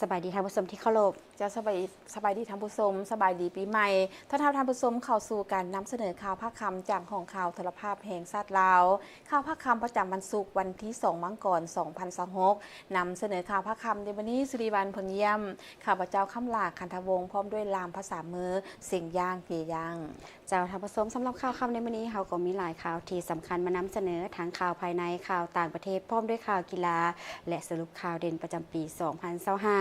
ສະບາຍດີທ່ານຜູ້ຊົມທີ່ເຄົາລົບ. ເຈົ້າ ສະບາຍ ສະບາຍດີທ່ານຜູ້ຊົມ, ສະບາຍດີປີໃໝ່. ຕ້ອນຮັບທ່ານຜູ້ຊົມເຂົ້າສູ່ການນຳສະເໜີຂ່າວພາກຄ່ຳຈາກຫ້ອງຂ່າວໂທລະພາບແຫ່ງຊາດລາວ. ຂ່າວພາກຄ່ຳປະຈຳວັນສຸກ ວັນທີສອງ ມັງກອນ ສອງພັນຊາວຫົກ ນຳສະເໜີຂ່າວພາກຄ່ຳໃນມື້ນີ້ ສຸລິວັນ ພົນຢ້ຽມ, ຂ້າພະເຈົ້າ ຄຳຫຼ້າ ຄັນທະວົງ ພ້ອມດ້ວຍລ່າມພາສາມື ເສັງຢ່າງ ເຢຢ່າງ. ເຈົ້າ ທ່ານຜູ້ຊົມ, ສຳລັບຂ່າວຄ່ຳໃນມື້ນີ້ ເຮົາກໍມີຫຼາຍຂ່າວທີ່ສຳຄັນມານຳສະເໜີ, ທັງຂ່າວພາຍໃນ, ຂ່າວຕ່າງປະເທດ, ພ້ອມດ້ວຍຂ່າວກິລາ ແລະ ສະຫຼຸບຂ່າວເດັ່ນປະຈຳປີສອງພັນຊາວຫ້າ.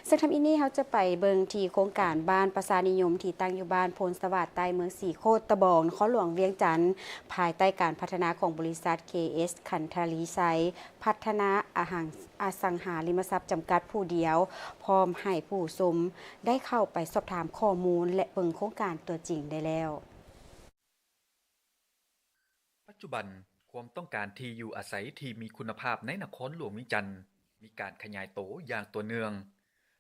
ເຊິ່ງທຳອິດນີ້ ເຮົາຈະໄປເບິ່ງທີ່ໂຄງການບ້ານປະຊານິຍົມ ທີ່ຕັ້ງຢູ່ບ້ານໂພນສະຫວາດໃຕ້ ເມືອງສີໂຄດຕະບອງ ນະຄອນຫຼວງວຽງຈັນ, ພາຍໃຕ້ການພັດທະນາຂອງບໍລິສັດ ເຄເອສ ຄັນທະລີໄຊ ພັດທະນາອະຫັງ ອະສັງຫາລິມະຊັບຈຳກັດຜູ້ດຽວ, ພ້ອມໃຫ້ຜູ້ຊົມໄດ້ເຂົ້າໄປສອບຖາມຂໍ້ມູນ ແລະ ເບິ່ງໂຄງການຕົວຈິງໄດ້ແລ້ວ. ປັດຈຸບັນ, ຄວາມຕ້ອງການທີ່ຢູ່ອາໄສທີ່ມີຄຸນນະພາບໃນນະຄອນຫຼວງວຽງຈັນ ມີການຂະຫຍາຍໂຕຢ່າງຕໍ່ເນື່ອງ.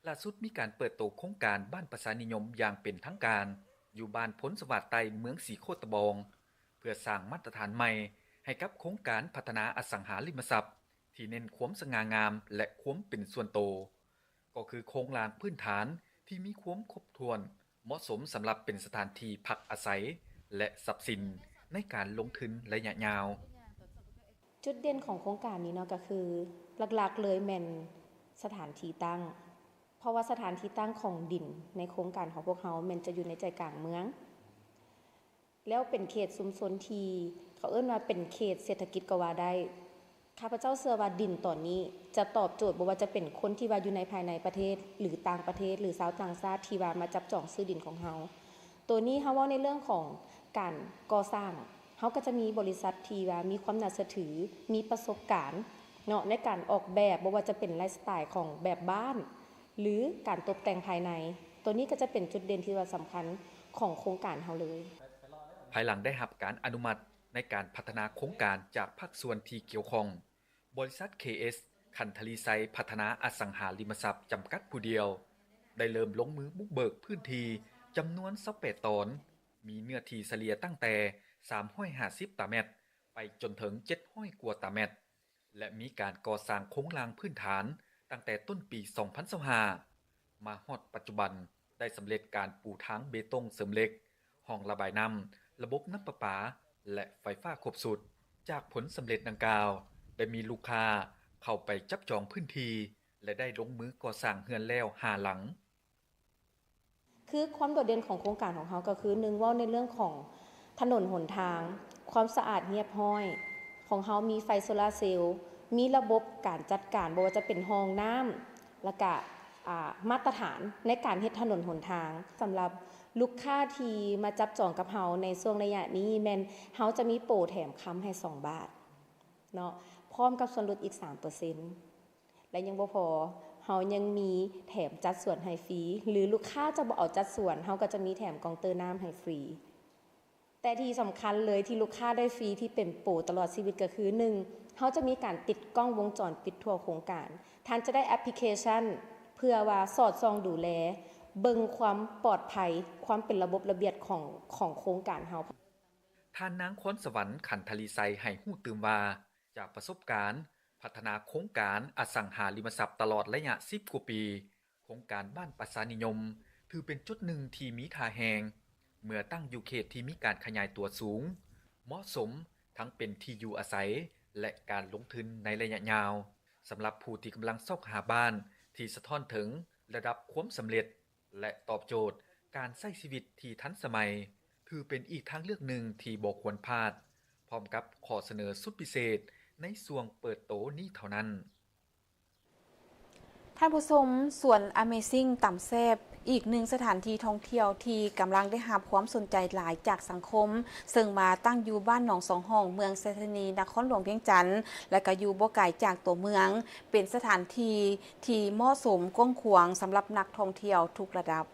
ຫຼ້າສຸດມີການເປີດໂຕໂຄງການບ້ານປະຊານິຍົມຢ່າງເປັນທາງການ ຢູ່ບ້ານໂພນສະຫວາດໃຕ້ ເມືອງສີໂຄດຕະບອງ ເພື່ອສ້າງມາດຕະຖານໃໝ່ໃຫ້ກັບໂຄງການພັດທະນາອະສັງຫາລິມະຊັບ ທີ່ເນັ້ນຄວາມສະຫງ່າງາມ ແລະ ຄວາມເປັນສ່ວນໂຕ, ກໍຄືໂຄງລ່າງພື້ນຖານທີ່ມີຄວາມຄົບຖ້ວນ, ເໝາະສົມສຳລັບເປັນສະຖານທີ່ພັກອາໄສ ແລະ ຊັບສິນໃນການລົງທຶນໄລຍະຍາວ. ຈຸດເດັ່ນຂອງໂຄງການນີ້ເນາະ ກໍຄືຫຼັກໆເລີຍແມ່ນສະຖານທີ່ຕັ້ງ, ເພາະວ່າສະຖານທີ່ຕັ້ງຂອງດິນໃນໂຄງການຂອງພວກເຮົາແມ່ນຈະຢູ່ໃນໃຈກາງເມືອງ. ແລ້ວເປັນເຂດຊຸມຊົນທີ່ເຂົາເອີ້ນວ່າເປັນເຂດເສດຖະກິດກໍວ່າໄດ້. ຂ້າພະເຈົ້າເຊື່ອວ່າດິນຕອນນີ້ຈະຕອບໂຈດ ບໍ່ວ່າຈະເປັນຄົນທີ່ວ່າຢູ່ໃນພາຍໃນປະເທດ ຫຼື ຕ່າງປະເທດ ຫຼື ຊາວຕ່າງຊາດທີ່ວ່າມາຈັບຈອງຊື້ດິນຂອງເຮົາ. ໂຕນີ້ເຮົາເວົ້າໃນເລື່ອງຂອງການກໍ່ສ້າງ, ເຮົາກໍຈະມີບໍລິສັດທີ່ວ່າມີຄວາມໜ້າເຊື່ອຖື, ມີປະສົບການເນາະ ໃນການອອກແບບ, ບໍ່ວ່າຈະເປັນໄລຟ໌ສະໄຕລ໌ຂອງແບບບ້ານ ຫຼື ການຕົບແຕ່ງພາຍໃນ. ໂຕນີ້ກໍຈະເປັນຈຸດເດັ່ນທີ່ວ່າສຳຄັນຂອງໂຄງການເຮົາເລີຍ. ພາຍຫຼັງໄດ້ຮັບການອະນຸມັດໃນການພັດທະນາໂຄງການຈາກພາກສ່ວນທີ່ກ່ຽວຂ້ອງ, ບໍລິສັດ ເຄເອສ ຄັນທະລີໄຊ ພັດທະນາອະສັງຫາລິມະຊັບ ຈຳກັດຜູ້ດຽວ ໄດ້ເລີ່ມລົງມືບຸກເບີກພື້ນທີ່ຈຳນວນຊາວແປດຕອນ, ມີເນື້ອທີ່ສະເລ່ຍຕັ້ງແຕ່ສາມຮ້ອຍຫ້າສິບຕາແມັດ ໄປຈົນເຖິງເຈັດຮ້ອຍກວ່າຕາແມັດ ແລະ ມີການກໍ່ສ້າງໂຄງລ່າງພື້ນຖານຕັ້ງແຕ່ຕົ້ນປີສອງພັນຊາວຫ້າ ມາຮອດປັດຈຸບັນ ໄດ້ສຳເລັດການປູທາງເບຕົງເສີມເຫຼັກ, ຮ່ອງລະບາຍນ້ຳ, ລະບົບນ້ຳປະປາ ແລະ ໄຟຟ້າຄົບຊຸດ. ຈາກຜົນສຳເລັດດັ່ງກ່າວ, ໄດ້ມີລູກຄ້າເຂົ້າໄປຈັບຈອງພື້ນທີ່ ແລະ ໄດ້ລົງມືກໍ່ສ້າງເຮືອນແລ້ວຫ້າຫຼັງ. ຄືຄວາມໂດດເດັ່ນຂອງໂຄງການຂອງເຮົາກໍຄື ໜຶ່ງ ເວົ້າໃນເລື່ອງຂອງຖະໜົນຫົນທາງ, ຄວາມສະອາດຮຽບຮ້ອຍ, ຂອງເຮົາມີໄຟໂຊລາເຊວ, ມີລະບົບການຈັດການ ບໍ່ວ່າຈະເປັນຮ່ອງນ້ຳ ແລ້ວກະ ອາ ມາດຕະຖານໃນການເຮັດຖະໜົນຫົນທາງ. ສຳລັບລູກຄ້າທີ່ມາຈັບຈອງກັບເຮົາໃນຊ່ວງໄລຍະນີ້ ແມ່ນເຮົາຈະມີໂປແຖມຄຳໃຫ້ສອງບາດເນາະ ພ້ອມກັບສ່ວນຫຼຸດອີກສາມເປີເຊັນ. ແລະ ຍັງບໍ່ພໍ, ເຮົາຍັງມີແຖມຈັດສວນໃຫ້ຟຣີ ຫຼື ລູກຄ້າຈະບໍ່ເອົາຈັດສວນ, ເຮົາກໍຈະມີແຖມກອງເຕີນ້ຳໃຫ້ຟຣີ. ແຕ່ທີ່ສຳຄັນເລີຍທີ່ລູກຄ້າໄດ້ຟຣີທີ່ເປັນໂປຕະຫຼອດຊີວິດກໍຄື ໜຶ່ງ ເຮົາຈະມີການຕິດກ້ອງວົງຈອນປິດທົ່ວໂຄງການ. ທ່ານຈະໄດ້ແອັບພລິເຄຊັນເພື່ອວ່າສອດສ່ອງດູແລ ເບິ່ງຄວາມປອດໄພ, ຄວາມເປັນລະບົບລະບຽບຂອງ, ຂອງໂຄງການເຮົາ. ທ່ານນາງ ຄອນສະຫວັນ ຂັນທະລີໄຊ ໃຫ້ຮູ້ຕື່ມວ່າ, ຈາກປະສົບການພັດທະນາໂຄງການອະສັງຫາລິມະຊັບຕະຫຼອດໄລຍະສິບກວ່າປີ, ໂຄງການບ້ານປະຊານິຍົມຖືເປັນຈຸດໜຶ່ງທີ່ມີທ່າແຮງ, ເມື່ອຕັ້ງຢູ່ເຂດທີ່ມີການຂະຫຍາຍຕົວສູງ, ເໝາະສົມທັງເປັນທີ່ຢູ່ອາໄສ ແລະ ການລົງທຶນໃນໄລຍະຍາວ, ສຳລັບຜູ້ທີ່ກຳລັງຊອກຫາບ້ານທີ່ສະທ້ອນເຖິງລະດັບຄວາມສຳເລັດ ແລະ ຕອບໂຈດການໃຊ້ຊີວິດທີ່ທັນສະໄໝ, ຖືເປັນອີກທາງເລືອກໜຶ່ງທີ່ບໍ່ຄວນພາດ, ພ້ອມກັບຂໍ້ສະເໜີສຸດພິເສດໃນຊ່ວງເປີດໂຕນີ້ເທົ່ານັ້ນ. ທ່ານຜູ້ຊົມ, ສວນ Amazing ຕຳແຊບ ອີກໜຶ່ງສະຖານທີ່ທ່ອງທ່ຽວທີ່ກຳລັງໄດ້ຮັບຄວາມສົນໃຈຫຼາຍຈາກສັງຄົມ, ເຊິ່ງມາຕັ້ງຢູ່ບ້ານໜອງສອງຫ້ອງ, ເມືອງໄຊທານີ, ນະຄອນຫຼວງວຽງຈັນ ແລະ ກໍຢູ່ບໍ່ໄກຈາກຕົວເມືອງ, ເປັນສະຖານທີ່ທີ່ເໝາະສົມ, ກວ້າງຂວາງສຳລັບນັກທ່ອງທ່ຽວທຸກລະດັບ.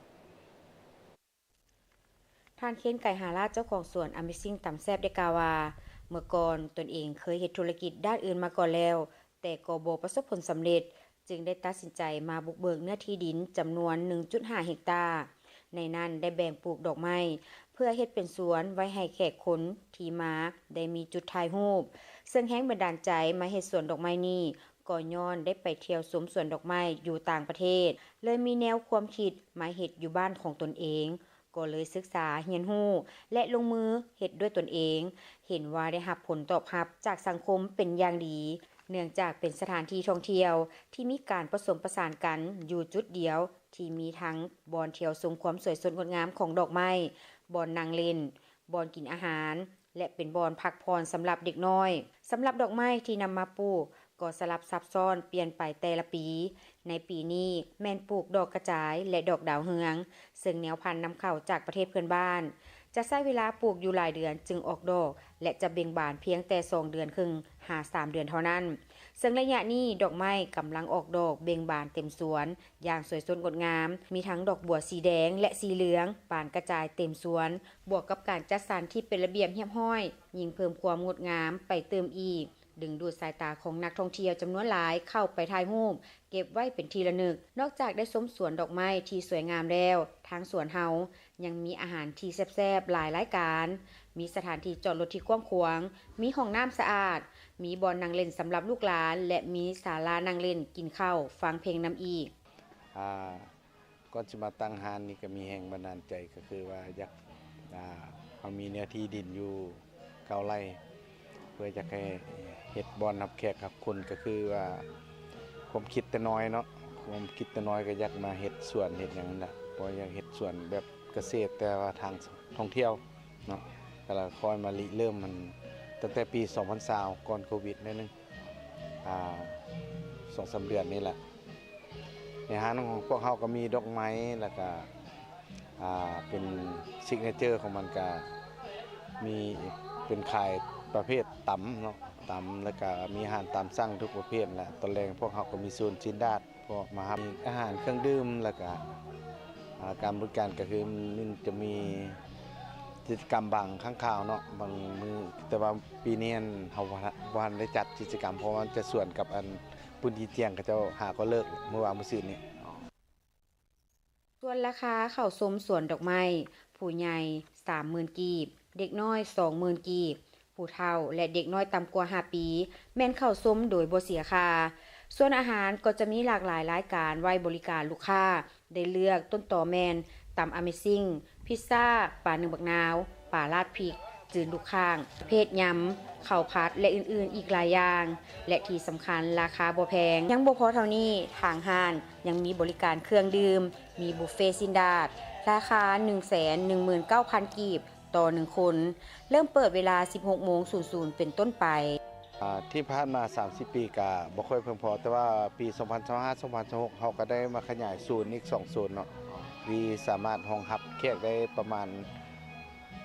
ທ່ານ ເຄນ ໄກຫາລາດ ເຈົ້າຂອງສວນ Amazing ຕຳແຊບ ໄດ້ກ່າວວ່າ, ເມື່ອກ່ອນຕົນເອງເຄີຍເຮັດທຸລະກິດດ້ານອື່ນມາກ່ອນແລ້ວ, ແຕ່ກໍບໍ່ປະສົບຜົນສຳເລັດ, ຈຶ່ງໄດ້ຕັດສິນໃຈມາບຸກເບີກເນື້ອທີ່ດິນຈຳນວນໜຶ່ງຈຸດຫ້າເຮັກຕາ. ໃນນັ້ນໄດ້ແບ່ງປູກດອກໄມ້ ເພື່ອເຮັດເປັນສວນໄວ້ໃຫ້ແຂກຄົນທີ່ມາໄດ້ມີຈຸດຖ່າຍຮູບ, ເຊິ່ງແຮງບັນດານໃຈມາເຮັດສວນດອກໄມ້ນີ້ ກໍຍ້ອນໄດ້ໄປທ່ຽວຊົມສວນດອກໄມ້ຢູ່ຕ່າງປະເທດ, ເລີຍມີແນວຄວາມຄິດມາເຮັດຢູ່ບ້ານຂອງຕົນເອງ, ກໍເລີຍສຶກສາຮຽນຮູ້ ແລະ ລົງມືເຮັດດ້ວຍຕົນເອງ. ເຫັນວ່າໄດ້ຮັບຜົນຕອບຮັບຈາກສັງຄົມເປັນຢ່າງດີ, ເນື່ອງຈາກເປັນສະຖານທີ່ທ່ອງທ່ຽວທີ່ມີການປະສົມປະສານກັນຢູ່ຈຸດດຽວ, ທີ່ມີທັງບ່ອນທ່ຽວຊົມຄວາມສວຍສົດງົດງາມຂອງດອກໄມ້, ບ່ອນນັ່ງຫຼິ້ນ, ບ່ອນກິນອາຫານ ແລະ ເປັນບ່ອນພັກຜ່ອນສຳລັບເດັກນ້ອຍ. ສຳລັບດອກໄມ້ທີ່ນຳມາປູກກໍສະຫຼັບຊັບຊ້ອນປ່ຽນໄປແຕ່ລະປີ. ໃນປີນີ້ແມ່ນປູກດອກກະຈາຍ ແລະ ດອກດາວເຮືອງ, ເຊິ່ງແນວພັນນຳເຂົ້າຈາກປະເທດເພື່ອນບ້ານ. ຈະໃຊ້ເວລາປູກຢູ່ຫຼາຍເດືອນຈຶ່ງອອກດອກ ແລະ ຈະເບັ່ງບານພຽງແຕ່ສອງເດືອນເຄິ່ງຫາສາມເດືອນເທົ່ານັ້ນ. ເຊິ່ງໄລຍະນີ້ດອກໄມ້ກຳລັງອອກດອກເບັ່ງບານເຕັມສວນຢ່າງສວຍສົດງົດງາມ, ມີທັງດອກບົວສີແດງ ແລະ ສີເຫຼືອງບານກະຈາຍເຕັມສວນ, ບວກກັບການຈັດສັນທີ່ເປັນລະບຽບຮຽບຮ້ອຍ, ຍິ່ງເພີ່ມຄວາມງົດງາມໄປຕື່ມອີກ, ດຶງດູດສາຍຕາຂອງນັກທ່ອງທ່ຽວຈຳນວນຫຼາຍເຂົ້າໄປຖ່າຍຮູບ ເກັບໄວ້ເປັນທີ່ລະນຶກ. ນອກຈາກໄດ້ຊົມສວນດອກໄມ້ທີ່ສວຍງາມແລ້ວ, ທາງສວນເຮົາຍັງມີອາຫານທີ່ແຊບໆຫຼາຍລາຍການ, ມີສະຖານທີ່ຈອດລົດທີ່ກວ້າງຂວາງ, ມີຫ້ອງນ້ຳສະອາດ, ມີບ່ອນນັ່ງຫຼິ້ນສຳລັບລູກຫຼານ ແລະ ມີສາລານັ່ງຫຼິ້ນ, ກິນເຂົ້າ, ຟັງເພງນຳອີກ. ອ່າ ກ່ອນຊິມາຕັ້ງຮ້ານນີ້ກໍມີແຮງບັນດານໃຈ ກໍຄືວ່າຢາກ ອ່າ ເຮົາມີເນື້ອທີ່ດິນຢູ່ເກົ້າໄຮ່ ເພື່ອຢາກໃຫ້ເຮັດບ່ອນຮັບແຂກຮັບຄົນ ກໍຄືວ່າຄວາມຄິດແຕ່ນ້ອຍເນາະ, ຄວາມຄິດແຕ່ນ້ອຍກໍຢາກມາເຮັດສວນເຮັດຫຍັງນັ້ນແຫຼະ, ເພາະຢາກເຮັດສວນແບບກະເສດ ແຕ່ວ່າທາງທ່ອງທ່ຽວເນາະ, ກໍລະຄ່ອຍມາລິເລີ່ມມັນຕັ້ງແຕ່ປີສອງພັນຊາວ ກ່ອນໂຄວິດໜ້ອຍໜຶ່ງ ອ່າ ສອງສາມເດືອນນີ້ແຫຼະ. ໃນຮ້ານຂອງພວກເຮົາກໍມີດອກໄມ້ ແລ້ວກະ ອ່າ ເປັນຊິກເນເຈີຂອງມັນກະມີເປັນຂາຍປະເພດຕຳເນາະ, ຕຳ ແລ້ວກະມີອາຫານຕາມສັ່ງທຸກປະເພດແຫຼະ. ຕອນແລງພວກເຮົາກໍມີໂຊນຊີ້ນດາດ ພວກມາຮັບ ມີອາຫານເຄື່ອງດື່ມ ແລ້ວກະ ອ່າ ການບໍລິການກໍຄືມັນຈະມີກິດຈະກຳບາງຄັ້ງຄາວເນາະ ບາງມື້, ແຕ່ວ່າປີນີ້ຫັ້ນເຮົາບໍ່ທັນ ບໍ່ທັນໄດ້ຈັດກິດຈະກຳ ເພາະວ່າມັນຈະສວນກັບອັນ ປຸ້ນຈີຈຽງເຂົາເຈົ້າຫາກໍເລີກມື້ວານມື້ຊືນນີ້. ສ່ວນລາຄາເຂົ້າຊົມສວນດອກໄມ້, ຜູ້ໃຫຍ່ສາມໝື່ນກີບ, ເດັກນ້ອຍສອງໝື່ນກີບ, ຜູ້ເຖົ້າ ແລະ ເດັກນ້ອຍຕ່ຳກວ່າຫ້າປີ ແມ່ນເຂົ້າຊົມໂດຍບໍ່ເສຍຄ່າ. ສ່ວນອາຫານກໍຈະມີຫຼາກຫຼາຍລາຍການໄວ້ບໍລິການລູກຄ້າ ໄດ້ເລືອກຕົ້ນຕໍແມ່ນ ຕຳອາເມຊິງ, ພິດຊາ, ປາໜຶ້ງບັກນາວ, ປາລາດພິກ, ຈືນລູກຄ້າງ, ເພດຍຳ, ເຂົ້າຜັດ ແລະ ອື່ນໆອີກຫຼາຍຢ່າງ ແລະ ທີ່ສຳຄັນລາຄາບໍ່ແພງ. ຍັງບໍ່ພໍເທົ່ານີ້, ທາງຮ້ານຍັງມີບໍລິການເຄື່ອງດື່ມ, ມີບຸບເຟຊີ້ນດາດ ລາຄາໜຶ່ງແສນໜຶ່ງໝື່ນເກົ້າພັນກີບຕໍ່ໜຶ່ງຄົນ, ເລີ່ມເປີດເວລາສິບຫົກໂມງສູນສູນເປັນຕົ້ນໄປ. ອ່າ ທີ່ຜ່ານມາສາມສິບປີກະບໍ່ຄ່ອຍພຽງພໍ, ແຕ່ວ່າປີສອງພັນຊາວຫ້າ ສອງພັນຊາວຫົກ ເຮົາກໍໄດ້ມາຂະຫຍາຍໂຊນອີກສອງໂຊນເນາະ ທີ່ສາມາດຮອງຮັບແຂກໄດ້ປະມານ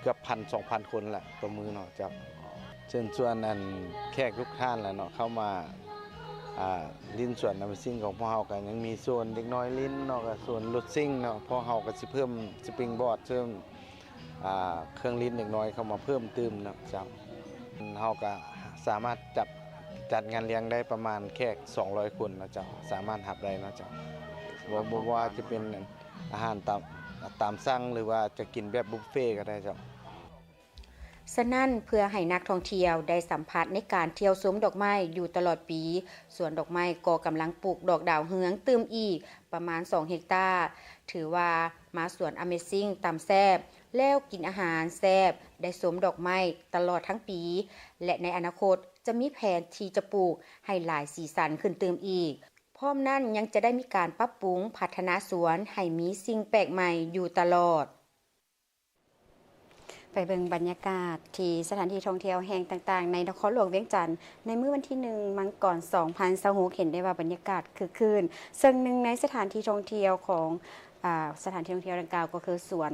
ເກືອບພັນ ສອງພັນຄົນແຫຼະຕໍ່ມື້ເນາະເຈົ້າ. ເຊີນຊວນອັນແຂກທຸກທ່ານແຫຼະເນາະ ເຂົ້າມາ ອ່າ ຫຼິ້ນສວນອາເມຊິງຂອງພວກເຮົາ, ກໍຍັງມີໂຊນເດັກນ້ອຍຫຼິ້ນເນາະ, ກໍໂຊນລົດຊິ່ງເນາະ, ພວກເຮົາກໍຊິເພີ່ມສະປຣິງບອດ ເພີ່ມ ອ່າ ເຄື່ອງຫຼິ້ນເດັກນ້ອຍເຂົ້າມາເພີ່ມຕື່ມເນາະເຈົ້າ. ເຮົາກະສາມາດຈັດ ຈັດງານລ້ຽງໄດ້ປະມານແຂກສອງຮ້ອຍຄົນເນາະເຈົ້າ, ສາມາດຮັບໄດ້ເນາະເຈົ້າ. ບໍ່ ບໍ່ວ່າຈະເປັນອາຫານຕາມ ຕາມສັ່ງ ຫຼືວ່າຈະກິນແບບບຸບເຟກໍໄດ້ເຈົ້າ. ສະນັ້ນ, ເພື່ອໃຫ້ນັກທ່ອງທ່ຽວໄດ້ສຳຜັດໃນການທ່ຽວຊົມດອກໄມ້ຢູ່ຕະຫຼອດປີ, ສວນດອກໄມ້ກໍກຳລັງປູກດອກດາວເຮືອງຕື່ມອີກປະມານສອງເຮັກຕາ. ຖືວ່າມາສວນອາເມຊິງຕຳແຊບ ແລ້ວກິນອາຫານແຊບ, ໄດ້ຊົມດອກໄມ້ຕະຫຼອດທັງປີ ແລະ ໃນອະນາຄົດຈະມີແຜນທີ່ຈະປູກໃຫ້ຫຼາຍສີສັນຂຶ້ນຕື່ມອີກ. ພ້ອມນັ້ນຍັງຈະໄດ້ມີການປັບປຸງພັດທະນາສວນໃຫ້ມີສິ່ງແປກໃໝ່ຢູ່ຕະຫຼອດ. ໄປເບິ່ງບັນຍາກາດທີ່ສະຖານທີ່ທ່ອງທ່ຽວແຫ່ງຕ່າງໆ ໃນນະຄອນຫຼວງວຽງຈັນ ໃນມື້ວັນທີໜຶ່ງ ມັງກອນ ສອງພັນຊາວຫົກ ເຫັນໄດ້ວ່າບັນຍາກາດຄຶກຄື້ນ, ເຊິ່ງໜຶ່ງໃນສະຖານທີ່ທ່ອງທ່ຽວຂອງ ອາ ສະຖານທີ່ທ່ອງທ່ຽວດັ່ງກ່າວກໍຄືສວນ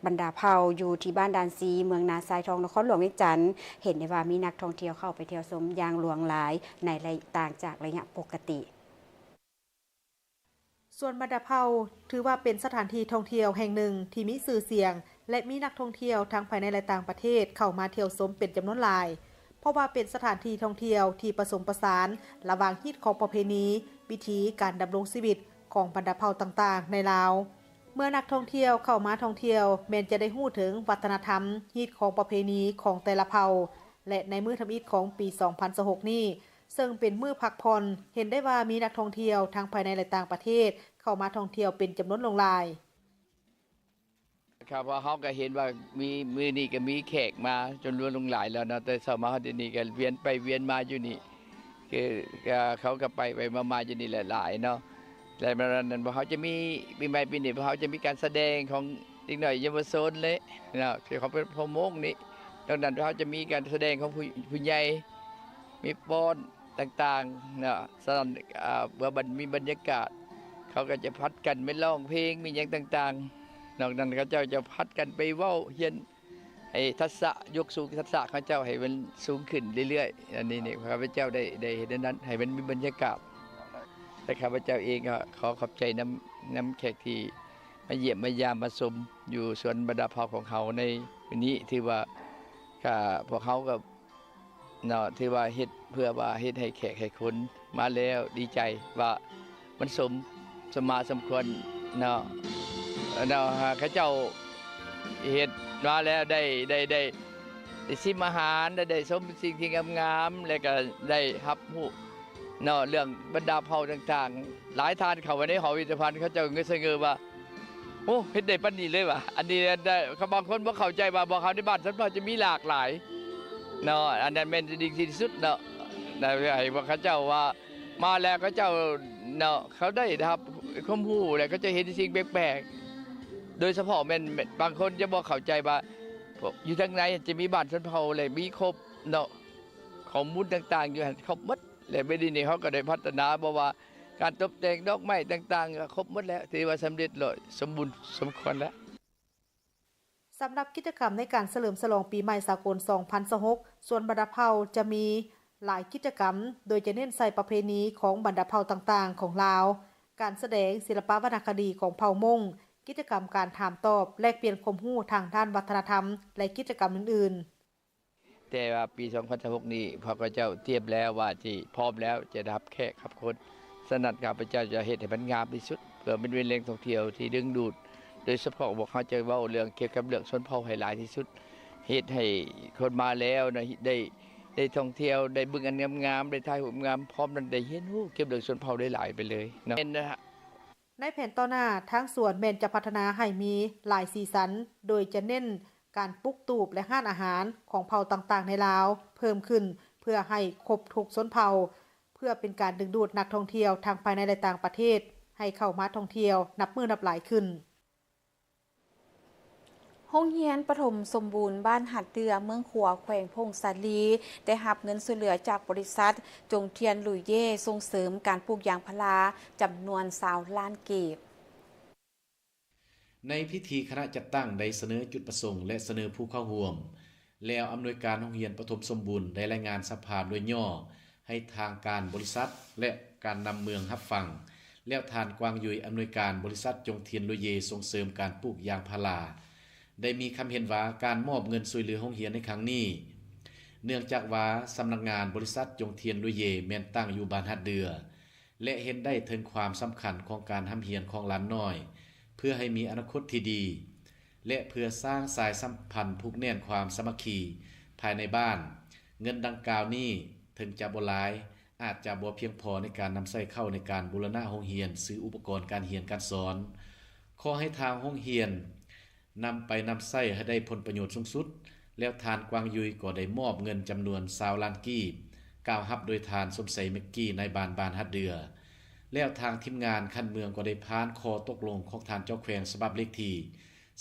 ບັນດາເຜົ່າ ຢູ່ທີ່ບ້ານດານຊີ ເມືອງນາຊາຍທອງ ນະຄອນຫຼວງວຽງຈັນ. ເຫັນໄດ້ວ່າມີນັກທ່ອງທ່ຽວເຂົ້າໄປທ່ຽວຊົມຢ່າງຫຼວງຫຼາຍ ໃນໄລ ຕ່າງຈາກໄລຍະປົກກະຕິ. ສວນບັນດາເຜົ່າ ຖືວ່າເປັນສະຖານທີ່ທ່ອງທ່ຽວແຫ່ງໜຶ່ງທີ່ມີຊື່ສຽງ ແລະ ມີນັກທ່ອງທ່ຽວທັງພາຍໃນ ແລະ ຕ່າງປະເທດເຂົ້າມາທ່ຽວຊົມເປັນຈຳນວນຫຼາຍ, ເພາະວ່າເປັນສະຖານທີ່ທ່ອງທ່ຽວທີ່ປະສົມປະສານລະຫວ່າງຮີດຄອງປະເພນີ, ວິຖີການດຳລົງຊີວິດຂອງບັນດາເຜົ່າຕ່າງໆໃນລາວ. ເມື່ອນັກທ່ອງທ່ຽວເຂົ້າມາທ່ອງທ່ຽວ ແມ່ນຈະໄດ້ຮູ້ເຖິງວັດທະນະທຳ, ຮີດຄອງປະເພນີຂອງແຕ່ລະເຜົ່າ ແລະ ໃນມື້ທຳອິດຂອງປີສອງພັນຊາວຫົກນີ້ ເຊິ່ງເປັນມື້ພັກຜ່ອນ, ເຫັນໄດ້ວ່າມີນັກທ່ອງທ່ຽວທັງພາຍໃນ ແລະ ຕ່າງປະເທດເຂົ້າມາທ່ອງທ່ຽວເປັນຈຳນວນຫຼວງຫຼາຍ. ຄັບ ເພາະເຮົາກໍເຫັນວ່າມີ ມື້ນີ້ກໍມີແຂກມາຈຳນວນຫຼວງຫຼາຍແລ້ວເນາະ, ແຕ່ເຊົ້າມາຮອດດຽວນີ້ກໍວຽນໄປວຽນມາຢູ່ນີ້ ຄື ເຂົາກໍໄປໄປມາໆຢູ່ນີ້ແຫຼະຫຼາຍເນາະ. ແລະ ແມ່ນນັ້ນພວກເຮົາຈະມີ ປີໃໝ່ປີນີ້ ພວກເຮົາຈະມີການສະແດງຂອງເດັກນ້ອຍເຍົາວະຊົນເລີຍເນາະ ທີ່ເຂົາເປັນພະໂມງນີ້. ນອກນັ້ນພວກເຮົາຈະມີການສະແດງຂອງຜູ້ ຜູ້ໃຫຍ່ ມີຟ້ອນຕ່າງໆເນາະ. ສະນັ້ນ ເມື່ອມັນມີບັນຍາກາດ ເຂົາກໍຈະຜັດກັນໄປຮ້ອງເພງ ມີຫຍັງຕ່າງໆ. ນອກນັ້ນເຂົາເຈົ້າຈະຜັດກັນໄປເວົ້າ ຮຽນໃຫ້ທັກສະ ຍົກສູງທັກສະເຂົາເຈົ້າໃຫ້ມັນສູງຂຶ້ນເລື້ອຍໆ. ອັນນີ້ນີ້ ຂ້າພະເຈົ້າໄດ້ ໄດ້ເຮັດແນວນັ້ນ ໃຫ້ມັນມີບັນຍາກາດ ແລະ ຂ້າພະເຈົ້າເອງກໍຂໍຂອບໃຈນຳ ນຳແຂກທີ່ມາຢ້ຽມມາຢາມມາຊົມຢູ່ສວນບັນດາເຜົ່າຂອງເຮົາໃນມື້ນີ້. ຖືວ່າ ກະ ພວກເຮົາກໍ ເນາະ ຖືວ່າເຮັດເພື່ອວ່າເຮັດໃຫ້ແຂກໃຫ້ຄົນມາແລ້ວດີໃຈວ່າມັນສົມ ສົມມາສົມຄວນເນາະ ເນາະ ເຂົາເຈົ້າເຮັດມາແລ້ວໄດ້ ໄດ້ ໄດ້ ໄດ້ຊິມອາຫານ ໄດ້ ໄດ້ຊົມສິ່ງທີ່ງາມໆ ແລະກະໄດ້ຮັບຮູ້ເນາະ ເລື່ອງບັນດາເຜົ່າຕ່າງໆ. ຫຼາຍທ່ານເຂົ້າໄປໃນຫໍພິພິທະພັນ ເຂົາເຈົ້າງຶດສະເງີວ່າ ໂອ້ ເຮັດໄດ້ປານນີ້ເລີຍຫວາ? ອັນນີ້ ບາງຄົນບໍ່ເຂົ້າໃຈວ່າພວກເຮົາໃນບ້ານຊົນເຜົ່າຈະມີຫຼາກຫຼາຍເນາະ. ອັນນັ້ນແມ່ນສິ່ງທີ່ດີທີ່ສຸດເນາະ ໃຫ້ພວກເຂົາເຈົ້າວ່າມາແລ້ວເຂົາເຈົ້າເນາະ ເຂົາໄດ້ຮັບຄວາມຮູ້ ແລະ ເຂົາຈະເຫັນສິ່ງແປກໆ. ໂດຍສະເພາະແມ່ນບາງຄົນຈະບໍ່ເຂົ້າໃຈວ່າຢູ່ທາງໃນຈະມີບ້ານຊົນເຜົ່າ ແລະ ມີຄົບເນາະ ຂໍ້ມູນຕ່າງໆຢູ່ຫັ້ນຄົບໝົດ. ແລະ ບັດນີ້ເຮົາກໍໄດ້ພັດທະນາ ບໍ່ວ່າການຕົບແຕ່ງດອກໄມ້ຕ່າງໆ ກໍຄົບໝົດແລ້ວ ຖືວ່າສຳເລັດແລ້ວ ສົມບູນສົມຄວນແລ້ວ. ສຳລັບກິດຈະກຳໃນການສະເຫຼີມສະຫຼອງປີໃໝ່ສາກົນສອງພັນຊາວຫົກ ສວນບັນດາເຜົ່າຈະມີຫຼາຍກິດຈະກຳ ໂດຍຈະເນັ້ນໃສ່ປະເພນີຂອງບັນດາເຜົ່າຕ່າງໆຂອງລາວ, ການສະແດງ, ສິລະປະວັນນະຄະດີຂອງເຜົ່າມົ້ງ, ກິດຈະກຳການຖາມຕອບ, ແລກປ່ຽນຄວາມຮູ້ທາງດ້ານວັດທະນະທຳ ແລະ ກິດຈະກຳອື່ນໆ. ແຕ່ວ່າປີສອງພັນຊາວຫົກນີ້ ພວກເຂົາເຈົ້າຕຽມແລ້ວວ່າຊິພ້ອມແລ້ວ ຈະຮັບແຂກຮັບຄົນ. ສະນັ້ນ ຂ້າພະເຈົ້າຈະເຮັດໃຫ້ມັນງາມທີ່ສຸດ ເພື່ອມັນເປັນແຫຼ່ງທ່ອງທ່ຽວທີ່ດຶງດູດ, ໂດຍສະເພາະພວກເຮົາຈະເວົ້າເລື່ອງ ກ່ຽວກັບເລື່ອງຊົນເຜົ່າໃຫ້ຫຼາຍທີ່ສຸດ, ເຮັດໃຫ້ຄົນມາແລ້ວນະ ໄດ້ ໄດ້ທ່ອງທ່ຽວ ໄດ້ເບິ່ງອັນງາມໆ ໄດ້ຖ່າຍຮູບງາມ ພ້ອມນັ້ນໄດ້ຮຽນຮູ້ກ່ຽວກັບເລື່ອງຊົນເຜົ່າໄດ້ຫຼາຍໄປເລີຍເນາະ. ໃນແຜນຕໍ່ໜ້າ, ທາງສວນແມ່ນຈະພັດທະນາໃຫ້ມີຫຼາຍສີສັນ, ໂດຍຈະເນັ້ນການປຸກຕູບ ແລະ ຮ້ານອາຫານຂອງເຜົ່າຕ່າງໆໃນລາວເພີ່ມຂຶ້ນ ເພື່ອໃຫ້ຄົບທຸກຊົນເຜົ່າ, ເພື່ອເປັນການດຶງດູດນັກທ່ອງທ່ຽວທັງພາຍໃນ ແລະ ຕ່າງປະເທດ ໃຫ້ເຂົ້າມາທ່ອງທ່ຽວນັບມື້ນັບຫຼາຍຂຶ້ນ. ໂຮງຮຽນປະຖົມສົມບູນບ້ານຫາດເດື່ອ ເມືອງຂວາ ແຂວງຜົ້ງສາລີ ໄດ້ຮັບເງິນຊ່ວຍເຫຼືອຈາກບໍລິສັດຈົງທຽນ ລຸຍເຢ ສົ່ງເສີມການປູກຢາງພາລາ ຈຳນວນຊາວລ້ານກີບ. ໃນພິທີ ຄະນະຈັດຕັ້ງໄດ້ສະເໜີຈຸດປະສົງ ແລະ ສະເໜີຜູ້ເຂົ້າຮ່ວມ. ແລ້ວອຳນວຍການໂຮງຮຽນປະຖົມສົມບູນໄດ້ລາຍງານສະພາບໂດຍຫຍໍ້ໃຫ້ທາງການບໍລິສັດ ແລະ ການນຳເມືອງຮັບຟັງ. ແລ້ວທ່ານ ກວາງ ຍຸຍ ອຳນວຍການບໍລິສັດ ຈົງທຽນ ລຸຍເຢ ສົ່ງເສີມການປູກຢາງພາລາ ໄດ້ມີຄຳເຫັນວ່າ ການມອບເງິນຊ່ວຍເຫຼືອໂຮງຮຽນໃນຄັ້ງນີ້ ເນື່ອງຈາກວ່າສຳນັກງານບໍລິສັດ ຈົງທຽນ ລຸຍເຢ ແມ່ນຕັ້ງຢູ່ບ້ານຫາດເດື່ອ ແລະ ເຫັນໄດ້ເຖິງຄວາມສຳຄັນຂອງການຮ່ຳຮຽນຂອງຫຼານນ້ອຍ ເພື່ອໃຫ້ມີອະນາຄົດທີ່ດີ ແລະ ເພື່ອສ້າງສາຍສຳພັນຜູກແໜ້ນຄວາມສາມັກຄີພາຍໃນບ້ານ. ເງິນດັ່ງກ່າວນີ້ເຖິງຈະບໍ່ຫຼາຍ, ອາດຈະບໍ່ພຽງພໍໃນການນຳໃຊ້ເຂົ້າໃນການບູລະນະໂຮງຮຽນ, ຊື້ອຸປະກອນການຮຽນການສອນ. ຂໍໃຫ້ທາງໂຮງຮຽນ ນຳໄປນຳໃຊ້ໃຫ້ໄດ້ຜົນປະໂຫຍດສູງສຸດ. ແລ້ວທ່ານ ກວາງ ຍຸຍ ກໍໄດ້ມອບເງິນຈຳນວນຊາວລ້ານກີບ, ກ່າວຮັບໂດຍທ່ານ ສົມໄຊ ແມັກກີ້ ນາຍບ້ານບ້ານຫາດເດື່ອ. ແລ້ວທາງທີມງານຂັ້ນເມືອງກໍໄດ້ຜ່ານຂໍ້ຕົກລົງຂອງທ່ານເຈົ້າແຂວງ ສະບັບເລກທີ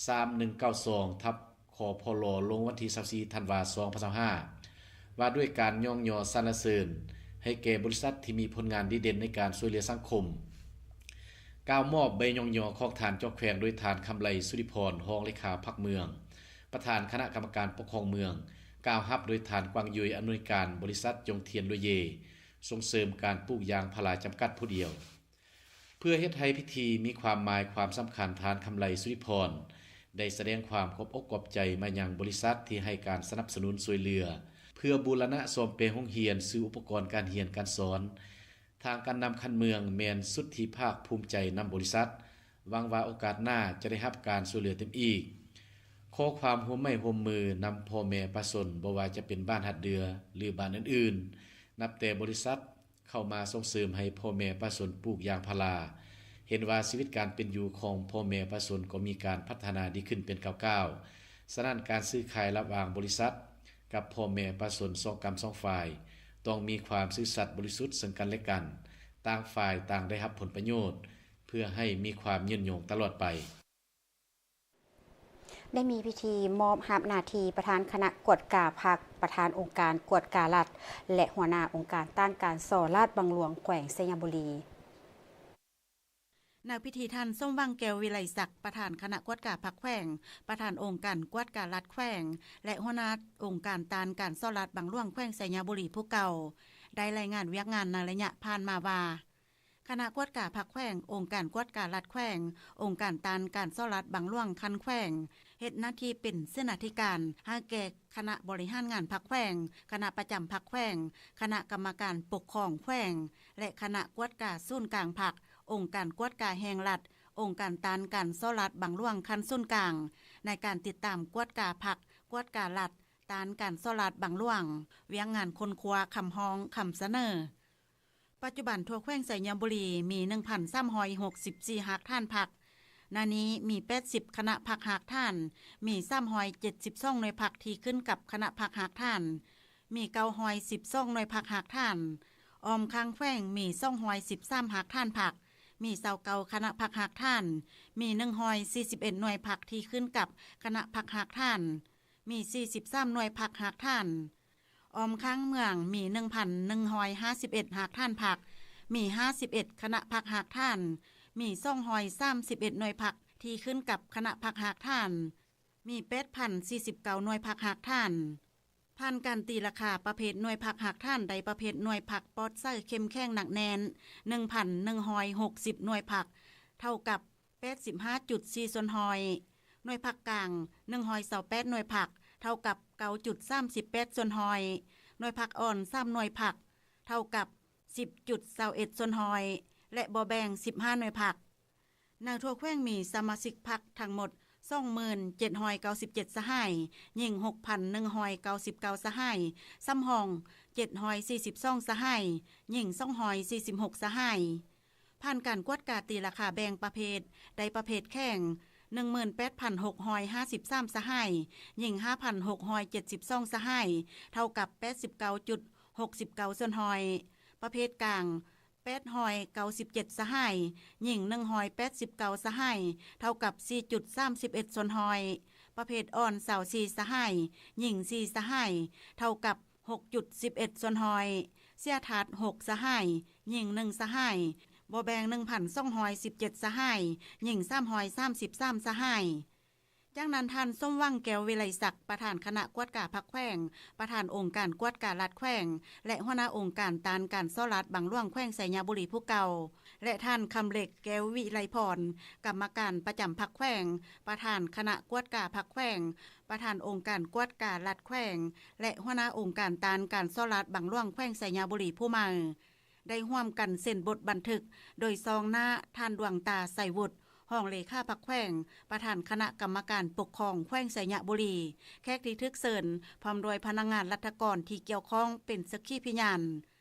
ສາມໜຶ່ງເກົ້າສອງ ທັບ ຄພລ ລົງວັນທີຊາວສີ່ ທັນວາ ສອງພັນຊາວຫ້າ ວ່າດ້ວຍການຍ້ອງຍໍສັນລະເສີນໃຫ້ແກ່ບໍລິສັດທີ່ມີຜົນງານດີເດັ່ນໃນການຊ່ວຍເຫຼືອສັງຄົມ. ກ່າວມອບໃບຍ້ອງຍໍຂອງທ່ານເຈົ້າແຂວງໂດຍທ່ານ ຄຳໄລ ສຸລິພອນ ຮອງເລຂາພັກເມືອງ, ປະທານຄະນະກຳມະການປົກຄອງເມືອງ, ກ່າວຮັບໂດຍທ່ານ ກວາງ ຍຸຍ ອຳນວຍການບໍລິສັດ ຈົງທຽນ ລຸຍເຢ ສົ່ງເສີມການປູກຢາງພາລາຈຳກັດຜູ້ດຽວ. ເພື່ອເຮັດໃຫ້ພິທີມີຄວາມໝາຍຄວາມສຳຄັນ, ທ່ານ ຄຳໄລ ສຸລິພອນ ໄດ້ສະແດງຄວາມຂອບອົກຂອບໃຈມາຍັງບໍລິສັດທີ່ໃຫ້ການສະໜັບສະໜູນຊ່ວຍເຫຼືອ ເພື່ອບູລະນະສ້ອມແປງໂຮງຮຽນ, ຊື້ອຸປະກອນການຮຽນການສອນ. ທາງການນຳຂັ້ນເມືອງແມ່ນສຸດທີ່ພາກພູມໃຈນຳບໍລິສັດ, ຫວັງວ່າໂອກາດໜ້າຈະໄດ້ຮັບການຊ່ວຍເຫຼືອຕື່ມອີກ. ຂໍຄວາມຮ່ວມໄມ້ຮ່ວມມືນຳພໍ່ແມ່ປະຊາຊົນ, ບໍ່ວ່າຈະເປັນບ້ານຫາດເດື່ອ ຫຼື ບ້ານອື່ນໆ, ນັບແຕ່ບໍລິສັດເຂົ້າມາສົ່ງເສີມໃຫ້ພໍ່ແມ່ປະຊາຊົນປູກຢາງພາລາ, ເຫັນວ່າຊີວິດການເປັນຢູ່ຂອງພໍ່ແມ່ປະຊາຊົນກໍມີການພັດທະນາດີຂຶ້ນເປັນກ້າວໆ. ສະນັ້ນ, ການຊື້ຂາຍລະຫວ່າງບໍລິສັດກັບພໍ່ແມ່ປະຊາຊົນສອງກ້ຳສອງຝ່າຍ ຕ້ອງມີຄວາມຊື່ສັດບໍລິສຸດເຊິ່ງກັນແລະກັນ, ຕ່າງຝ່າຍຕ່າງໄດ້ຮັບຜົນປະໂຫຍດ ເພື່ອໃຫ້ມີຄວາມຍືນຍົງຕະຫຼອດໄປ. ໄດ້ມີພິທີມອບຮັບໜ້າທີ່ປະທານຄະນະກວດກາພັກ, ປະທານອົງການກວດກາລັດ ແລະ ຫົວໜ້າອົງການຕ້ານການສໍ້ລາດບັງຫຼວງແຂວງໄຊຍະບູລີ. ໃນພິທີ, ທ່ານ ສົມຫວັງ ແກ້ວວິໄລສັກ, ປະທານຄະນະກວດກາພັກແຂວງ, ປະທານອົງການກວດກາລັດແຂວງ ແລະ ຫົວໜ້າອົງການຕ້ານການສໍ້ລາດບັງຫຼວງແຂວງໄຊຍະບູລີຜູ້ເກົ່າ, ໄດ້ລາຍງານວຽກງານໃນໄລຍະຜ່ານມາວ່າ, ຄະນະກວດກາພັກແຂວງ, ອົງການກວດກາລັດແຂວງ, ອົງການຕ້ານການສໍ້ລາດບັງຫຼວງຂັ້ນແຂວງ ເຮັດໜ້າທີ່ເປັນເສນາທິການໃຫ້ແກ່ຄະນະບໍລິຫານງານພັກແຂວງ, ຄະນະປະຈຳພັກແຂວງ, ຄະນະກຳມະການປົກຄອງແຂວງ ແລະ ຄະນະກວດກາສູນກາງພັກ, ອົງການກວດກາແຫ່ງລັດ, ອົງການຕ້ານການສໍ້ລາດບັງຫຼວງຂັ້ນສູນກາງ ໃນການຕິດຕາມກວດກາພັກ, ກວດກາລັດ, ຕ້ານການສໍ້ລາດບັງຫຼວງ, ວຽກງານຄົ້ນຄວ້າຄຳຮ້ອງ, ຄຳສະເໜີ. ປັດຈຸບັນທົ່ວແຂວງໄຊຍະບູລີມີໜຶ່ງພັນສາມຮ້ອຍຫົກສິບສີ່ຮາກຖານພັກ, ໃນນີ້ມີແປດສິບຄະນະພັກຮາກຖານ, ມີສາມຮ້ອຍເຈັດສິບສອງໜ່ວຍພັກທີ່ຂຶ້ນກັບຄະນະພັກຮາກຖານ, ມີເກົ້າຮ້ອຍສິບສອງໜ່ວຍພັກຮາກຖານ, ອ້ອມຂ້າງແຂວງມີສອງຮ້ອຍສິບສາມຮາກຖານພັກ, ມີຊາວເກົ້າຄະນະພັກຮາກຖານ, ມີໜຶ່ງຮ້ອຍສີ່ສິບເອັດໜ່ວຍພັກທີ່ຂຶ້ນກັບຄະນະພັກຮາກຖານ, ມີສີ່ສິບສາມໜ່ວຍພັກຮາກຖານ. ອ້ອມຂ້າງເມືອງມີໜຶ່ງພັນໜຶ່ງຮ້ອຍຫ້າສິບເອັດຮາກຖານພັກ, ມີຫ້າສິບເອັດຄະນະພັກຮາກຖານ, ມີສອງຮ້ອຍສາມສິບເອັດໜ່ວຍພັກທີ່ຂຶ້ນກັບຄະນະພັກຮາກຖານ, ມີແປດພັນສີ່ສິບເກົ້າໜ່ວຍພັກຮາກຖານ. ຜ່ານການຕີລາຄາປະເພດໜ່ວຍພັກຮາກຖານໄດ້ປະເພດໜ່ວຍພັກປອດໃສເຂັ້ມແຂງໜັກແໜ້ນ ໜຶ່ງພັນໜຶ່ງຮ້ອຍຫົກສິບໜ່ວຍພັກ ເທົ່າກັບ ແປດສິບຫ້າຈຸດສີ່ສ່ວນຮ້ອຍ, ໜ່ວຍພັກກາງ ໜຶ່ງຮ້ອຍຊາວແປດໜ່ວຍພັກ ເທົ່າກັບ ເກົ້າຈຸດສາມສິບແປດສ່ວນຮ້ອຍ, ໜ່ວຍພັກອ່ອນ ສາມໜ່ວຍພັກ ເທົ່າກັບ ສິບຈຸດຊາວເອັດສ່ວນຮ້ອຍ ແລະ ບໍ່ແບ່ງ ສິບຫ້າໜ່ວຍພັກ. ໃນທົ່ວແຂວງມີສະມາຊິກພັກທັງໝົດ ສອງໝື່ນເຈັດຮ້ອຍເກົ້າສິບເຈັດສະຫາຍ, ຍິງ ຫົກພັນໜຶ່ງຮ້ອຍເກົ້າສິບເກົ້າສະຫາຍ, ສຳຮອງ ເຈັດຮ້ອຍສີ່ສິບສອງສະຫາຍ, ຍິງ ສອງຮ້ອຍສີ່ສິບຫົກສະຫາຍ. ຜ່ານການກວດກາຕີລາຄາແບ່ງປະເພດ ໄດ້ປະເພດແຂງ ໜຶ່ງໝື່ນແປດພັນຫົກຮ້ອຍຫ້າສິບສາມສະຫາຍ, ຍິງ ຫ້າພັນຫົກຮ້ອຍເຈັດສິບສອງສະຫາຍ ເທົ່າກັບ ແປດສິບເກົ້າຈຸດຫົກສິບເກົ້າສ່ວນຮ້ອຍ, ປະເພດກາງ ແປດຮ້ອຍເກົ້າສິບເຈັດສະຫາຍ, ຍິງ ໜຶ່ງຮ້ອຍແປດສິບເກົ້າສະຫາຍ ເທົ່າກັບ ສີ່ຈຸດສາມສິບເອັດສ່ວນຮ້ອຍ, ປະເພດອ່ອນ ຊາວສີ່ສະຫາຍ, ຍິງ ສີ່ສະຫາຍ ເທົ່າກັບ ຫົກຈຸດສິບເອັດສ່ວນຮ້ອຍ, ເສຍທາດ ຫົກສະຫາຍ, ຍິງ ໜຶ່ງສະຫາຍ, ບໍ່ແບ່ງ ໜຶ່ງພັນສອງຮ້ອຍສິບເຈັດສະຫາຍ, ຍິງ ສາມຮ້ອຍສາມສິບສາມສະຫາຍ. ຈາກນັ້ນ ທ່ານ ສົມຫວັງ ແກ້ວວິໄລສັກ, ປະທານຄະນະກວດກາພັກແຂວງ, ປະທານອົງການກວດກາລັດແຂວງ ແລະ ຫົວໜ້າອົງການຕ້ານການສໍ້ລາດບັງຫຼວງແຂວງໄຊຍະບູລີຜູ້ເກົ່າ ແລະ ທ່ານ ຄຳເລັກ ແກ້ວວິໄລພອນ, ກຳມະການປະຈຳພັກແຂວງ, ປະທານຄະນະກວດກາພັກແຂວງ, ປະທານອົງການກວດກາລັດແຂວງ ແລະ ຫົວໜ້າອົງການຕ້ານການສໍ້ລາດບັງຫຼວງແຂວງໄຊຍະບູລີຜູ້ໃໝ່ ໄດ້ຮ່ວມກັນເຊັນບົດບັນທຶກ ໂດຍຊອງໜ້າທ່ານ ດວງຕາ ໄຊວຸດ, ຮອງເລຂາພັກແຂວງ, ປະທານຄະນະກຳມະການປົກຄອງແຂວງໄຊຍະບູລີ, ແຂກທີ່ຖືກເຊີນ, ພ້ອມດ້ວຍພະນັກງານລັດຖະກອນທີ່ກ່ຽວຂ້ອງເປັນສັກຂີພະຍານ.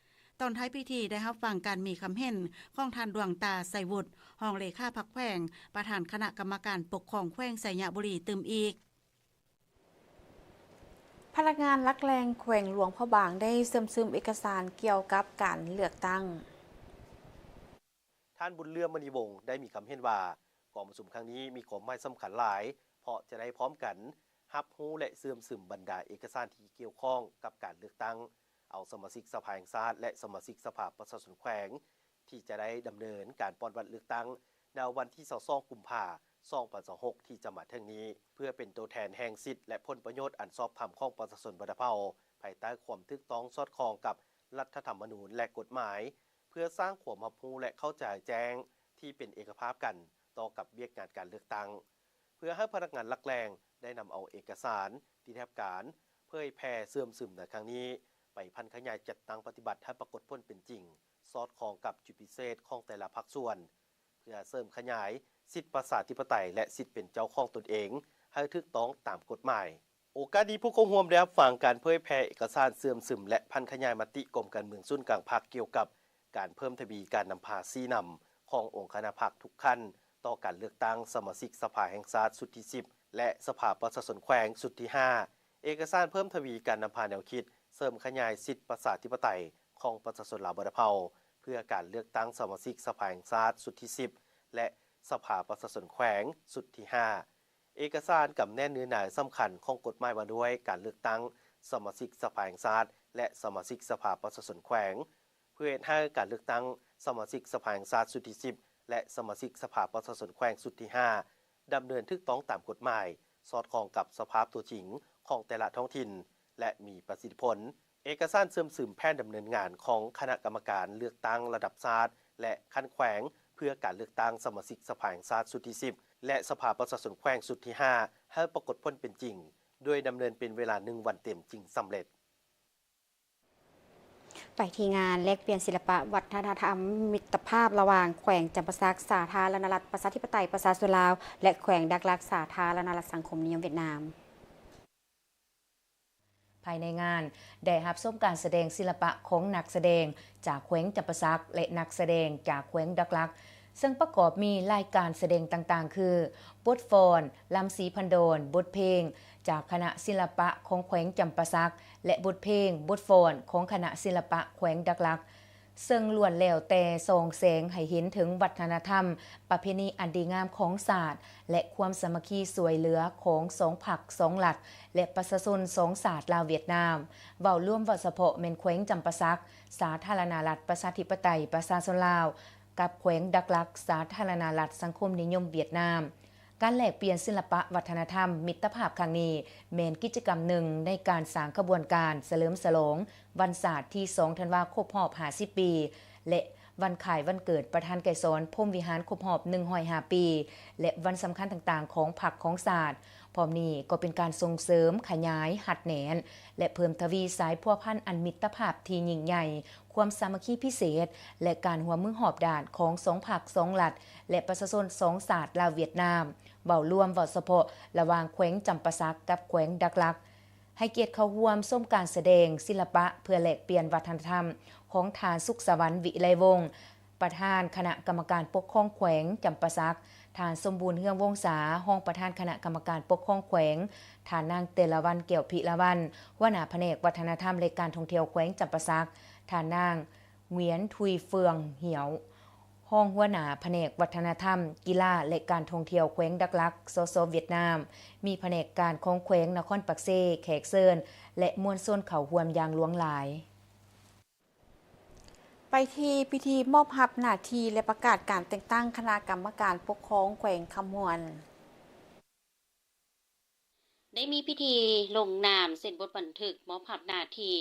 ຕອນທ້າຍພິທີໄດ້ຮັບຟັງການມີຄຳເຫັນຂອງທ່ານ ດວງຕາ ໄຊວຸດ, ຮອງເລຂາພັກແຂວງ, ປະທານຄະນະກຳມະການປົກຄອງແຂວງໄຊຍະບູລີຕື່ມອີກ. ພະນັກງານຫຼັກແຫຼ່ງແຂວງຫຼວງພະບາງໄດ້ເຊື່ອມຊຶມເອກະສານກ່ຽວກັບການເລືອກຕັ້ງ. ທ່ານ ບຸນເຫຼື້ອມ ມະນີວົງ ໄດ້ມີຄຳເຫັນວ່າ ກອງປະຊຸມຄັ້ງນີ້ມີຄວາມໝາຍສຳຄັນຫຼາຍ ເພາະຈະໄດ້ພ້ອມກັນຮັບຮູ້ ແລະ ເຊື່ອມຊຶມບັນດາເອກະສານທີ່ກ່ຽວຂ້ອງກັບການເລືອກຕັ້ງ ເອົາສະມາຊິກສະພາແຫ່ງຊາດ ແລະ ສະມາຊິກສະພາປະຊາຊົນແຂວງ ທີ່ຈະໄດ້ດຳເນີນການປ່ອນບັດເລືອກຕັ້ງ ໃນວັນທີຊາວສອງ ກຸມພາ ສອງພັນຊາວຫົກ ທີ່ຈະມາເຖິງນີ້ ເພື່ອເປັນໂຕແທນແຫ່ງສິດ ແລະ ຜົນປະໂຫຍດອັນຊອບທຳຂອງປະຊາຊົນບັນດາເຜົ່າ ພາຍໃຕ້ຄວາມຖືກຕ້ອງສອດຄ່ອງກັບລັດຖະທຳມະນູນ ແລະ ກົດໝາຍ ເພື່ອສ້າງຄວາມຮັບຮູ້ ແລະ ເຂົ້າໃຈແຈ້ງທີ່ເປັນເອກະພາບກັນຕໍ່ກັບວຽກງານການເລືອກຕັ້ງ ເພື່ອໃຫ້ພະນັກງານຫຼັກແຫຼ່ງໄດ້ນຳເອົາເອກະສານທີ່ໄດ້ຮັບການເຜີຍແຜ່ເຊື່ອມຊຶມໃນຄັ້ງນີ້ ໄປຜັນຂະຫຍາຍຈັດຕັ້ງປະຕິບັດໃຫ້ປາກົດຜົນເປັນຈິງ ສອດຄ່ອງກັບຈຸດພິເສດຂອງແຕ່ລະພາກສ່ວນ ເພື່ອເສີມຂະຫຍາຍສິດປະຊາທິປະໄຕ ແລະ ສິດເປັນເຈົ້າຂອງຕົນເອງໃຫ້ຖືກຕ້ອງຕາມກົດໝາຍ. ໂອກາດນີ້ ຜູ້ເຂົ້າຮ່ວມໄດ້ຮັບຟັງການເຜີຍແຜ່ເອກະສານເຊື່ອມຊຶມ ແລະ ຜັນຂະຫຍາຍມະຕິກອມການເມືອງສູນກາງພັກ ກ່ຽວກັບການເພີ່ມທະວີການນຳພາຊີ້ນຳຂອງອົງຄະນະພັກທຸກຂັ້ນ ຕໍ່ການເລືອກຕັ້ງສະມາຊິກສະພາແຫ່ງຊາດຊຸດທີສິບ ແລະ ສະພາປະຊາຊົນແຂວງຊຸດທີຫ້າ. ເອກະສານເພີ່ມທະວີການນຳພາແນວຄິດເສີມຂະຫຍາຍສິດປະຊາທິປະໄຕຂອງປະຊາຊົນລາວບັນດາເຜົ່າ ເພື່ອການເລືອກຕັ້ງສະມາຊິກສະພາແຫ່ງຊາດຊຸດທີສິບ ແລະ ສະພາປະຊາຊົນແຂວງຊຸດທີຫ້າ. ເອກະສານກຳແໜ້ນເນື້ອໃນສຳຄັນຂອງກົດໝາຍວ່າດ້ວຍການເລືອກຕັ້ງສະມາຊິກສະພາແຫ່ງຊາດ ແລະ ສະມາຊິກສະພາປະຊາຊົນແຂວງ ເພື່ອເຮັດໃຫ້ການເລືອກຕັ້ງສະມາຊິກສະພາແຫ່ງຊາດຊຸດທີສິບ ແລະ ສະມາຊິກສະພາປະຊາຊົນແຂວງຊຸດທີຫ້າ ດຳເນີນຖືກຕ້ອງຕາມກົດໝາຍ, ສອດຄ່ອງກັບສະພາບຕົວຈິງຂອງແຕ່ລະທ້ອງຖິ່ນ ແລະ ມີປະສິດທິຜົນ. ເອກະສານເຊື່ອມຊຶມແຜນດຳເນີນງານຂອງຄະນະກຳມະການເລືອກຕັ້ງລະດັບຊາດ ແລະ ຂັ້ນແຂວງ ເພື່ອການເລືອກຕັ້ງສະມາຊິກສະພາແຫ່ງຊາດຊຸດທີສິບ ແລະ ສະພາປະຊາຊົນແຂວງຊຸດທີຫ້າ ໃຫ້ປາກົດຜົນເປັນຈິງ, ໂດຍດຳເນີນເປັນເວລາໜຶ່ງວັນເຕັມຈຶ່ງສຳເລັດ. ໄປທີ່ງານແລກປ່ຽນສິລະປະວັດທະນະທຳມິດຕະພາບລະຫວ່າງແຂວງຈຳປາສັກ ສາທາລະນະລັດປະຊາທິປະໄຕປະຊາຊົນລາວ ແລະ ແຂວງດັກລັກ ສາທາລະນະລັດສັງຄົມນິຍົມຫວຽດນາມ. ພາຍໃນງານໄດ້ຮັບຊົມການສະແດງສິລະປະຂອງນັກສະແດງຈາກແຂວງຈຳປາສັກ ແລະ ນັກສະແດງຈາກແຂວງດັກລັກ, ເຊິ່ງປະກອບມີລາຍການສະແດງຕ່າງໆ ຄື ບົດຟ້ອນ, ລຳສີພັນດອນ, ບົດເພງຈາກຄະນະສິລະປະຂອງແຂວງຈຳປາສັກ ແລະ ບົດເພງ, ບົດຟ້ອນຂອງຄະນະສິລະປະແຂວງດັກລັກ, ເຊິ່ງລ້ວນແລ້ວແຕ່ສ່ອງແສງໃຫ້ເຫັນເຖິງວັດທະນະທຳ, ປະເພນີອັນດີງາມຂອງຊາດ ແລະ ຄວາມສາມັກຄີຊ່ວຍເຫຼືອຂອງສອງພັກສອງລັດ ແລະ ປະຊາຊົນສອງຊາດລາວຫວຽດນາມ, ເວົ້າລວມເວົ້າສະເພາະແມ່ນແຂວງຈຳປາສັກ ສາທາລະນະລັດປະຊາທິປະໄຕປະຊາຊົນລາວ ກັບແຂວງດັກລັກ ສາທາລະນະລັດສັງຄົມນິຍົມຫວຽດນາມ. ການແລກປ່ຽນສິລະປະວັດທະນະທຳມິດຕະພາບຄັ້ງນີ້ ແມ່ນກິດຈະກຳໜຶ່ງໃນການສ້າງຂະບວນການສະເຫຼີມສະຫຼອງວັນຊາດທີສອງທັນວາຄົບຮອບຫ້າສິບປີ ແລະ ວັນຄ້າຍວັນເກີດປະທານໄກສອນ ພົມວິຫານ ຄົບຮອບໜຶ່ງຮ້ອຍຫ້າປີ ແລະ ວັນສຳຄັນຕ່າງໆຂອງພັກຂອງຊາດ. ພ້ອມນີ້ກໍເປັນການສົ່ງເສີມ, ຂະຫຍາຍ, ຮັດແໜ້ນ ແລະ ເພີ່ມທະວີສາຍພົວພັນອັນມິດຕະພາບທີ່ຍິ່ງໃຫຍ່, ຄວາມສາມັກຄີພິເສດ ແລະ ການຮ່ວມມືຮອບດ້ານຂອງສອງພັກສອງລັດ ແລະ ປະຊາຊົນສອງຊາດລາວຫວຽດນາມ, ເວົ້າລວມເວົ້າສະເພາະລະຫວ່າງແຂວງຈຳປາສັກກັບແຂວງດັກລັກ. ໃຫ້ກຽດເຂົ້າຮ່ວມຊົມການສະແດງສິລະປະເພື່ອແລກປ່ຽນວັດທະນະທຳຂອງທ່ານ ສຸກສະຫວັນ ວິໄລວົງ ປະທານຄະນະກຳມະການປົກຄອງແຂວງຈຳປາສັກ, ທ່ານ ສົມບູນ ເຮືອງວົງສາ ຮອງປະທານຄະນະກຳມະການປົກຄອງແຂວງ, ທ່ານນາງ ເຕລະວັນ ແກ້ວພິລາວັນ ຫົວໜ້າພະແນກວັດທະນະທຳ ແລະ ການທ່ອງທ່ຽວແຂວງຈຳປາສັກ, ທ່ານນາງ ຫງວຽນ ທຸຍເຟືອງ ຫຽວ ຮອງຫົວໜ້າພະແນກວັດທະນະທຳ, ກິລາ ແລະ ການທ່ອງທ່ຽວແຂວງດັກລັກ ສສ ຫວຽດນາມ, ມີພະແນກການຂອງແຂວງນະຄອນປາກເຊ, ແຂກເຊີນ ແລະ ມວນຊົນເຂົ້າຮ່ວມຢ່າງຫຼວງຫຼາຍ. ໄປທີ່ພິທີມອບຮັບໜ້າທີ່ ແລະ ປະກາດການແຕ່ງຕັ້ງຄະນະກຳມະການປົກຄອງແຂວງຄຳມ່ວນ. ໄດ້ມີພິທີລົງນາມເຊັນບົດບັນທຶກມອບຮັບໜ້າທີ່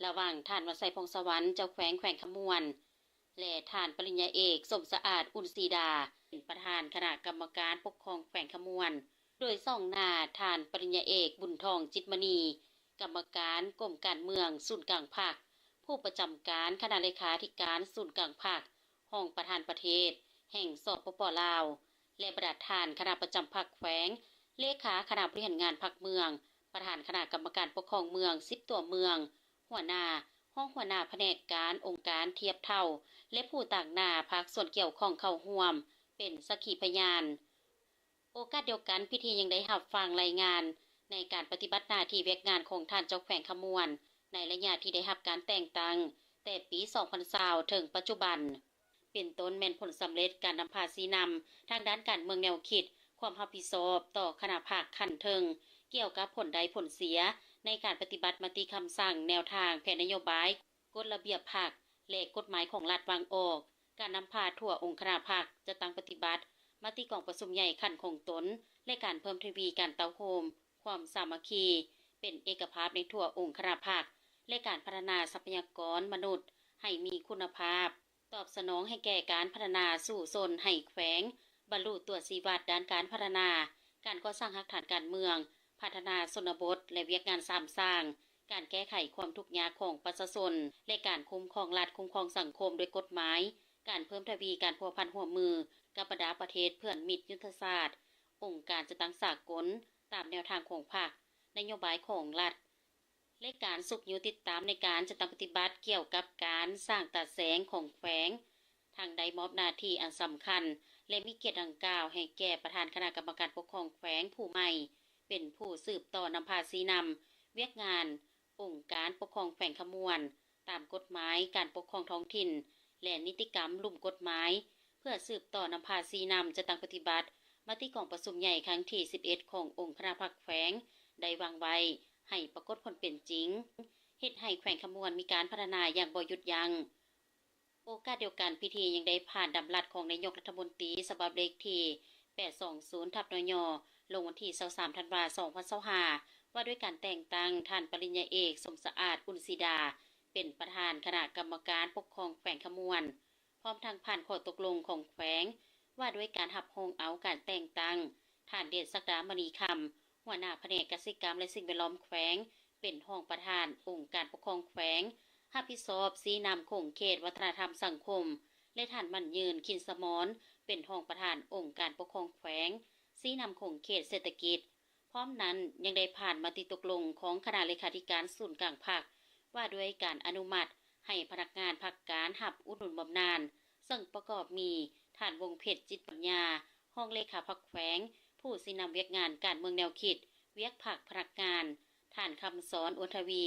ລະຫວ່າງທ່ານ ວັນໄຊ ຜ່ອງສະຫວັນ ເຈົ້າແຂວງແຂວງຄຳມ່ວນ ແລະ ທ່ານ ປະລິນຍາເອກ ສົມສະອາດ ອຸ່ນສີດາ ເປັນປະທານຄະນະກຳມະການປົກຄອງແຂວງຄຳມ່ວນ, ໂດຍສອງໜ້າ ທ່ານ ປະລິນຍາເອກ ບຸນທອງ ຈິດມະນີ ກຳມະການກົມການເມືອງສູນກາງພັກ, ຜູ້ປະຈຳການຄະນະເລຂາທິການສູນກາງພັກ, ຮອງປະທານປະເທດແຫ່ງ ສປປ ລາວ ແລະ ບັນດາທ່ານຄະນະປະຈຳພັກແຂວງ, ເລຂາຄະນະບໍລິຫານງານພັກເມືອງ, ປະທານຄະນະກຳມະການປົກຄອງເມືອງສິບຕົວເມືອງ, ຫົວໜ້າ, ຮອງຫົວໜ້າພະແນກການ, ອົງການທຽບເທົ່າ ແລະ ຜູ້ຕາງໜ້າພາກສ່ວນກ່ຽວຂ້ອງເຂົ້າຮ່ວມເປັນສັກຂີພະຍານ. ໂອກາດດຽວກັນ, ພິທີຍັງໄດ້ຮັບຟັງລາຍງານໃນການປະຕິບັດໜ້າທີ່ວຽກງານຂອງທ່ານເຈົ້າແຂວງຄຳມ່ວນ ໃນໄລຍະທີ່ໄດ້ຮັບການແຕ່ງຕັ້ງແຕ່ປີສອງພັນຊາວເຖິງປັດຈຸບັນ, ເປັນຕົ້ນແມ່ນຜົນສຳເລັດການນຳພາຊີ້ນຳທາງດ້ານການເມືອງແນວຄິດ, ຄວາມຮັບຜິດຊອບຕໍ່ຄະນະພັກຂັ້ນເທິງ, ກ່ຽວກັບຜົນໄດ້ຜົນເສຍໃນການປະຕິບັດມະຕິຄຳສັ່ງ, ແນວທາງ, ແຜນນະໂຍບາຍ, ກົດລະບຽບພັກ ແລະ ກົດໝາຍຂອງລັດວາງອອກ, ການນຳພາທົ່ວອົງຄະນະພັກ, ຈັດຕັ້ງປະຕິບັດມະຕິກອງປະຊຸມໃຫຍ່ຂັ້ນຂອງຕົນ ແລະ ການເພີ່ມທະວີການເຕົ້າໂຮມຄວາມສາມັກຄີ ເປັນເອກະພາບໃນທົ່ວອົງຄະນະພັກ ແລະ ການພັດທະນາຊັບພະຍາກອນມະນຸດໃຫ້ມີຄຸນນະພາບ, ຕອບສະໜອງໃຫ້ແກ່ການພັດທະນາສູ້ຊົນໃຫ້ແຂວງບັນລຸຕົວຊີ້ວັດດ້ານການພັດທະນາ, ການກໍ່ສ້າງຮາກຖານການເມືອງ, ພັດທະນາຊົນນະບົດ ແລະ ວຽກງານສາມສ້າງ, ການແກ້ໄຂຄວາມທຸກຍາກຂອງປະຊາຊົນ ແລະ ການຄຸ້ມຄອງລັດ, ຄຸ້ມຄອງສັງຄົມດ້ວຍກົດໝາຍ, ການເພີ່ມທະວີການພົວພັນຮ່ວມມືກັບບັນດາປະເທດເພື່ອນມິດຍຸດທະສາດ, ອົງການຈັດຕັ້ງສາກົນ ຕາມແນວທາງຂອງພັກ, ນະໂຍບາຍຂອງລັດ ແລະ ການຊຸກຍູ້ຕິດຕາມໃນການຈັດຕັ້ງປະຕິບັດກ່ຽວກັບການສ້າງຕາແສງຂອງແຂວງ, ທັງໄດ້ມອບໜ້າທີ່ອັນສຳຄັນ ແລະ ມີກຽດດັ່ງກ່າວໃຫ້ແກ່ປະທານຄະນະກຳມະການປົກຄອງແຂວງຜູ້ໃໝ່ ເປັນຜູ້ສືບຕໍ່ນຳພາຊີ້ນຳວຽກງານອົງການປົກຄອງແຂວງຄຳມ່ວນ ຕາມກົດໝາຍການປົກຄອງທ້ອງຖິ່ນ ແລະ ນິຕິກຳລຸ່ມກົດໝາຍ ເພື່ອສືບຕໍ່ນຳພາຊີ້ນຳຈັດຕັ້ງປະຕິບັດມະຕິກອງປະຊຸມໃຫຍ່ຄັ້ງທີສິບເອັດຂອງອົງຄະນະພັກແຂວງ ໄດ້ວາງໄວ້ໃຫ້ປາກົດຜົນເປັນຈິງ, ເຮັດໃຫ້ແຂວງຄຳມ່ວນມີການພັດທະນາຢ່າງບໍ່ຢຸດຢັ້ງ. ໂອກາດດຽວກັນ, ພິທີຍັງໄດ້ຜ່ານດຳລັດຂອງນາຍົກລັດຖະມົນຕີ ສະບັບເລກທີແປດສອງສູນ ທັບ ນຍ ລົງວັນທີຊາວສາມ ທັນວາ ສອງພັນຊາວຫ້າ ວ່າດ້ວຍການແຕ່ງຕັ້ງທ່ານປະລິນຍາເອກ ສົມສະອາດ ອຸ່ນສີດາ ເປັນປະທານຄະນະກຳມະການປົກຄອງແຂວງຄຳມ່ວນ, ພ້ອມທັງຜ່ານຂໍ້ຕົກລົງຂອງແຂວງ ວ່າດ້ວຍການຮັບຮອງເອົາການແຕ່ງຕັ້ງທ່ານ ເດດສັກດາ ມະນີຄຳ ຫົວໜ້າພະແນກກະສິກຳ ແລະ ສິ່ງແວດລ້ອມແຂວງ ເປັນຮອງປະທານອົງການປົກຄອງແຂວງ ຮັບຜິດຊອບຊີ້ນຳຂົງເຂດວັດທະນະທຳສັງຄົມ ແລະ ທ່ານ ໝັ້ນຍືນ ຄິນສະໝອນ ເປັນຮອງປະທານອົງການປົກຄອງແຂວງ ຊີ້ນຳຂົງເຂດເສດຖະກິດ. ພ້ອມນັ້ນຍັງໄດ້ຜ່ານມະຕິຕົກລົງຂອງຄະນະເລຂາທິການສູນກາງພັກ ວ່າດ້ວຍການອະນຸມັດໃຫ້ພະນັກງານພັກການຮັບອຸດໜູນບຳນານ, ເຊິ່ງປະກອບມີ ທ່ານ ວົງເພັດ ຈິດປັນຍາ ຮອງເລຂາພັກແຂວງ, ຜູ້ຊີ້ນຳວຽກງານການເມືອງແນວຄິດ, ວຽກພັກ, ພະນັກງານ, ທ່ານ ຄຳສອນ ອົນທະວີ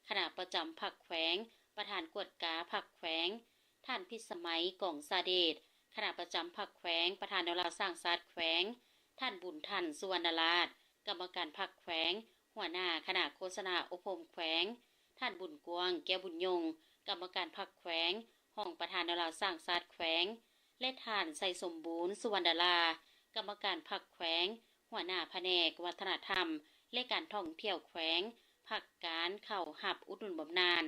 ຄະນະປະຈຳພັກແຂວງ, ປະທານກວດກາພັກແຂວງ, ທ່ານ ພິດສະໄໝ ກອງສາເດດ ຄະນະປະຈຳພັກແຂວງ, ປະທານແນວລາວສ້າງຊາດແຂວງ, ທ່ານ ບຸນທັນ ສຸວັນນະລາດ ກຳມະການພັກແຂວງ, ຫົວໜ້າຄະນະໂຄສະນາອົບຮົມແຂວງ, ທ່ານ ບຸນກວ້າງ ແກ້ວບຸນຍົງ ກຳມະການພັກແຂວງ, ຮອງປະທານແນວລາວສ້າງຊາດແຂວງ ແລະ ທ່ານ ໄຊສົມບູນ ສຸວັນດາລາ ກຳມະການພັກແຂວງ, ຫົວໜ້າພະແນກວັດທະນະທຳ ແລະ ການທ່ອງທ່ຽວແຂວງ ພັກການເຂົ້າຮັບອຸດໜູນບຳນານ.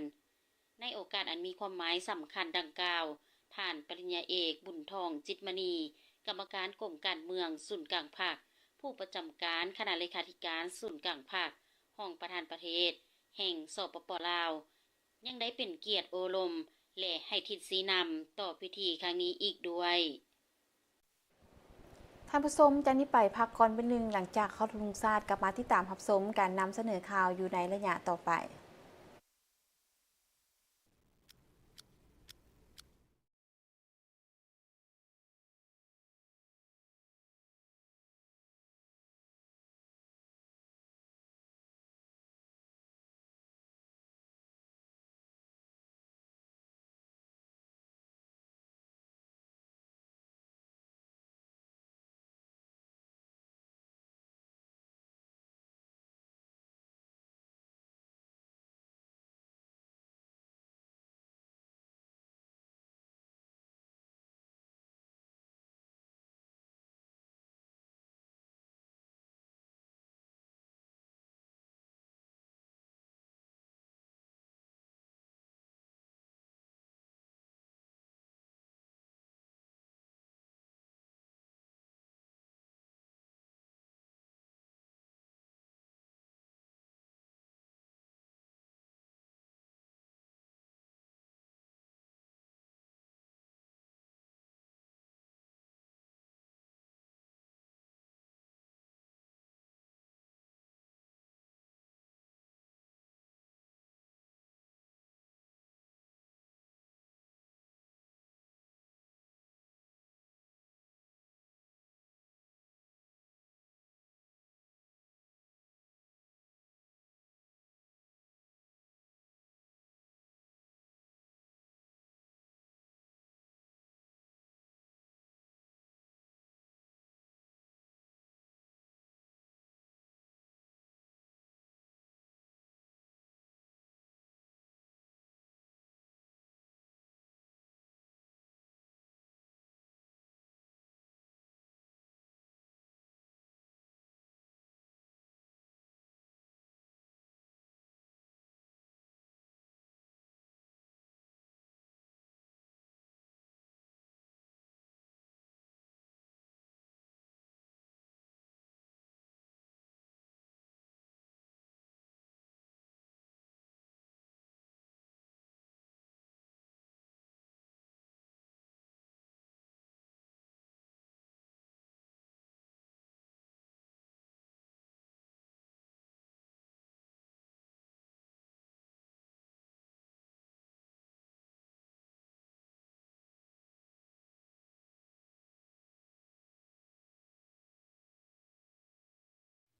ໃນໂອກາດອັນມີຄວາມໝາຍສຳຄັນດັ່ງກ່າວ, ທ່ານປະລິນຍາເອກ ບຸນທອງ ຈິດມະນີ ກຳມະການກົມການເມືອງສູນກາງພັກ, ຜູ້ປະຈຳການຄະນະເລຂາທິການສູນກາງພັກ, ຮອງປະທານປະເທດແຫ່ງ ສປປ ລາວ ຍັງໄດ້ເປັນກຽດໂອ້ລົມ ແລະ ໃຫ້ທິດຊີ້ນຳຕໍ່ພິທີຄັ້ງນີ້ອີກດ້ວຍ. ທ່ານຜູ້ຊົມ, ຈາກນີ້ໄປພັກກ່ອນເປັນໜຶ່ງ, ຫຼັງຈາກເຄົາລົບທຸງຊາດ ກັບມາຕິດຕາມຮັບຊົມການນຳສະເໜີຂ່າວຢູ່ໃນໄລຍະຕໍ່ໄປ.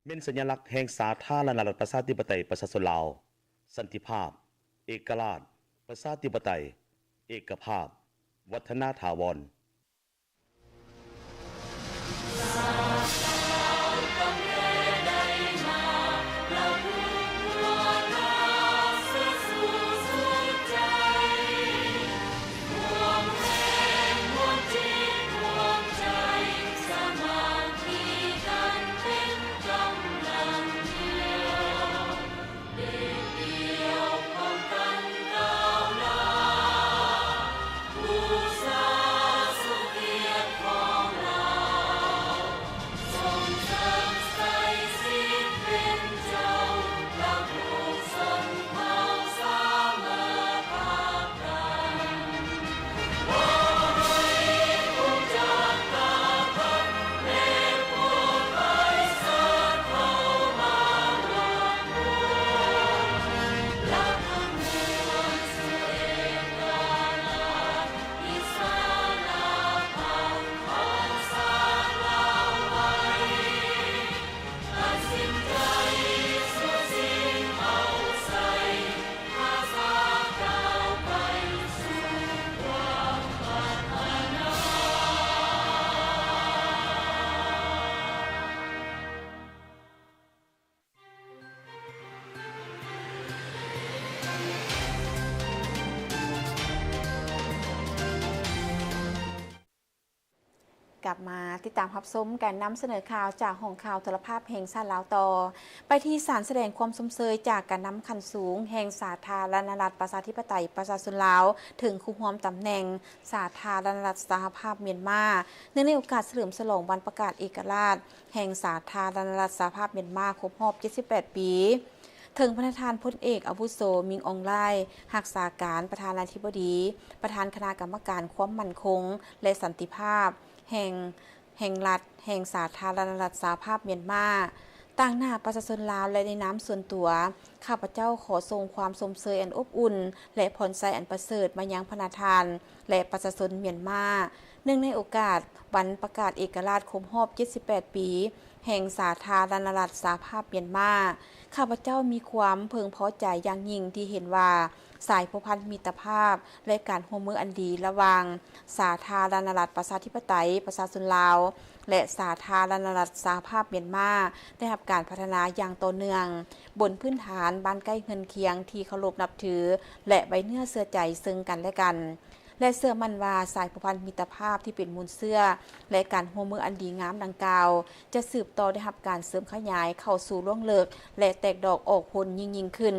ແມ່ນສັນຍາລັກແຫ່ງສາທາລະນະລັດປະຊາທິປະໄຕປະຊາຊົນລາວ, ສັນຕິພາບ, ເອກະລາດ, ປະຊາທິປະໄຕ, ເອກະພາບ, ວັດທະນາຖາວອນ. ກັບມາຕິດຕາມຮັບຊົມການນຳສະເໜີຂ່າວຈາກຫ້ອງຂ່າວໂທລະພາບແຫ່ງຊາດລາວຕໍ່. ໄປທີ່ສານສະແດງຄວາມຊົມເຊີຍຈາກການນຳຂັ້ນສູງແຫ່ງສາທາລະນະລັດປະຊາທິປະໄຕປະຊາຊົນລາວ ເຖິງຄູ່ຮ່ວມຕຳແໜ່ງສາທາລະນະລັດສະຫະພາບມຽນມາ ເນື່ອງໃນໂອກາດສະເຫຼີມສະຫຼອງວັນປະກາດເອກະລາດແຫ່ງສາທາລະນະລັດສະຫະພາບມຽນມາຄົບຮອບເຈັດສິບແປດປີ. ເຖິງພະນະທ່ານພົນເອກອາວຸໂສ ມິງ ອອງ ລາຍ ຮັກສາການປະທານາທິບໍດີ ປະທານຄະນະກຳມະການຄວາມໝັ້ນຄົງ ແລະ ສັນຕິພາບ ແຫ່ງ ແຫ່ງລັດ ແຫ່ງສາທາລະນະລັດສະຫະພາບມຽນມາ, ຕາງໜ້າປະຊາຊົນລາວ ແລະ ໃນນາມສ່ວນຕົວ, ຂ້າພະເຈົ້າຂໍສົ່ງຄວາມຊົມເຊີຍອັນອົບອຸ່ນ ແລະ ພອນໄຊອັນປະເສີດມາຍັງພະນະທ່ານ ແລະ ປະຊາຊົນມຽນມາ ເນື່ອງໃນໂອກາດວັນປະກາດເອກະລາດຄົບຮອບເຈັດສິບແປດປີ ແຫ່ງສາທາລະນະລັດສະຫະພາບມຽນມາ. ຂ້າພະເຈົ້າມີຄວາມເພິ່ງພໍໃຈຢ່າງຍິ່ງທີ່ເຫັນວ່າ ສາຍພົວພັນມິດຕະພາບ ແລະ ການຮ່ວມມືອັນດີລະຫວ່າງສາທາລະນະລັດປະຊາທິປະໄຕປະຊາຊົນລາວ ແລະ ສາທາລະນະລັດສະຫະພາບມຽນມາ ໄດ້ຮັບການພັດທະນາຢ່າງຕໍ່ເນື່ອງ ບົນພື້ນຖານບ້ານໃກ້ເຮືອນຄຽງທີ່ເຄົາລົບນັບຖື ແລະ ໄວ້ເນື້ອເຊື່ອໃຈເຊິ່ງກັນແລະກັນ. ແລະ ເຊື່ອໝັ້ນວ່າສາຍພົວພັນມິດຕະພາບທີ່ເປັນມູນເຊື້ອ ແລະ ການຮ່ວມມືອັນດີງາມດັ່ງກ່າວ ຈະສືບຕໍ່ໄດ້ຮັບການເສີມຂະຫຍາຍເຂົ້າສູ່ລວງເລິກ ແລະ ແຕກດອກອອກຜົນຍິ່ງໆຂຶ້ນ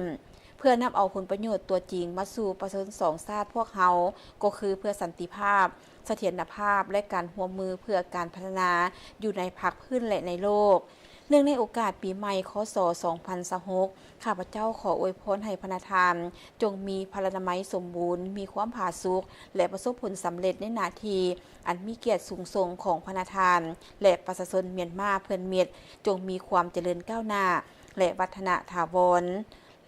ເພື່ອນຳເອົາຜົນປະໂຫຍດຕົວຈິງມາສູ່ປະຊາຊົນສອງຊາດພວກເຮົາ ກໍຄືເພື່ອສັນຕິພາບ, ສະຖຽນນະພາບ ແລະ ການຮ່ວມມືເພື່ອການພັດທະນາຢູ່ໃນພາກພື້ນ ແລະ ໃນໂລກ. ເນື່ອງໃນໂອກາດປີໃໝ່ ຄ.ສ. ສອງພັນຊາວຫົກ ຂ້າພະເຈົ້າຂໍອວຍພອນໃຫ້ພະນະທ່ານຈົ່ງມີພະລານາໄມສົມບູນ, ມີຄວາມຜາສຸກ ແລະ ປະສົບຜົນສຳເລັດໃນໜ້າທີ່ອັນມີກຽດສູງສົ່ງຂອງພະນະທ່ານ ແລະ ປະຊາຊົນມຽນມາເພື່ອນມິດ, ຈົ່ງມີຄວາມຈະເລີນກ້າວໜ້າ ແລະ ວັດທະນະຖາວອນ.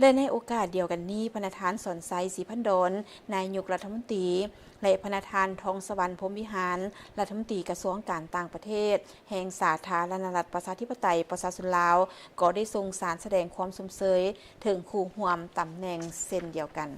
ແລະ ໃນໂອກາດດຽວກັນນີ້, ພະນະທ່ານ ສອນໄຊ ສີພັນດອນ ນາຍົກລັດຖະມົນຕີ ແລະ ພະນະທ່ານ ທອງສະຫວັນ ພົມວິຫານ ລັດຖະມົນຕີກະຊວງການຕ່າງປະເທດ ແຫ່ງສາທາລະນະລັດປະຊາທິປະໄຕປະຊາຊົນລາວ ກໍໄດ້ສົ່ງສານສະແດງຄວາມຊົມເຊີຍເຖິງຄູ່ຮ່ວມຕຳແໜ່ງເຊັ່ນດຽວກັນ.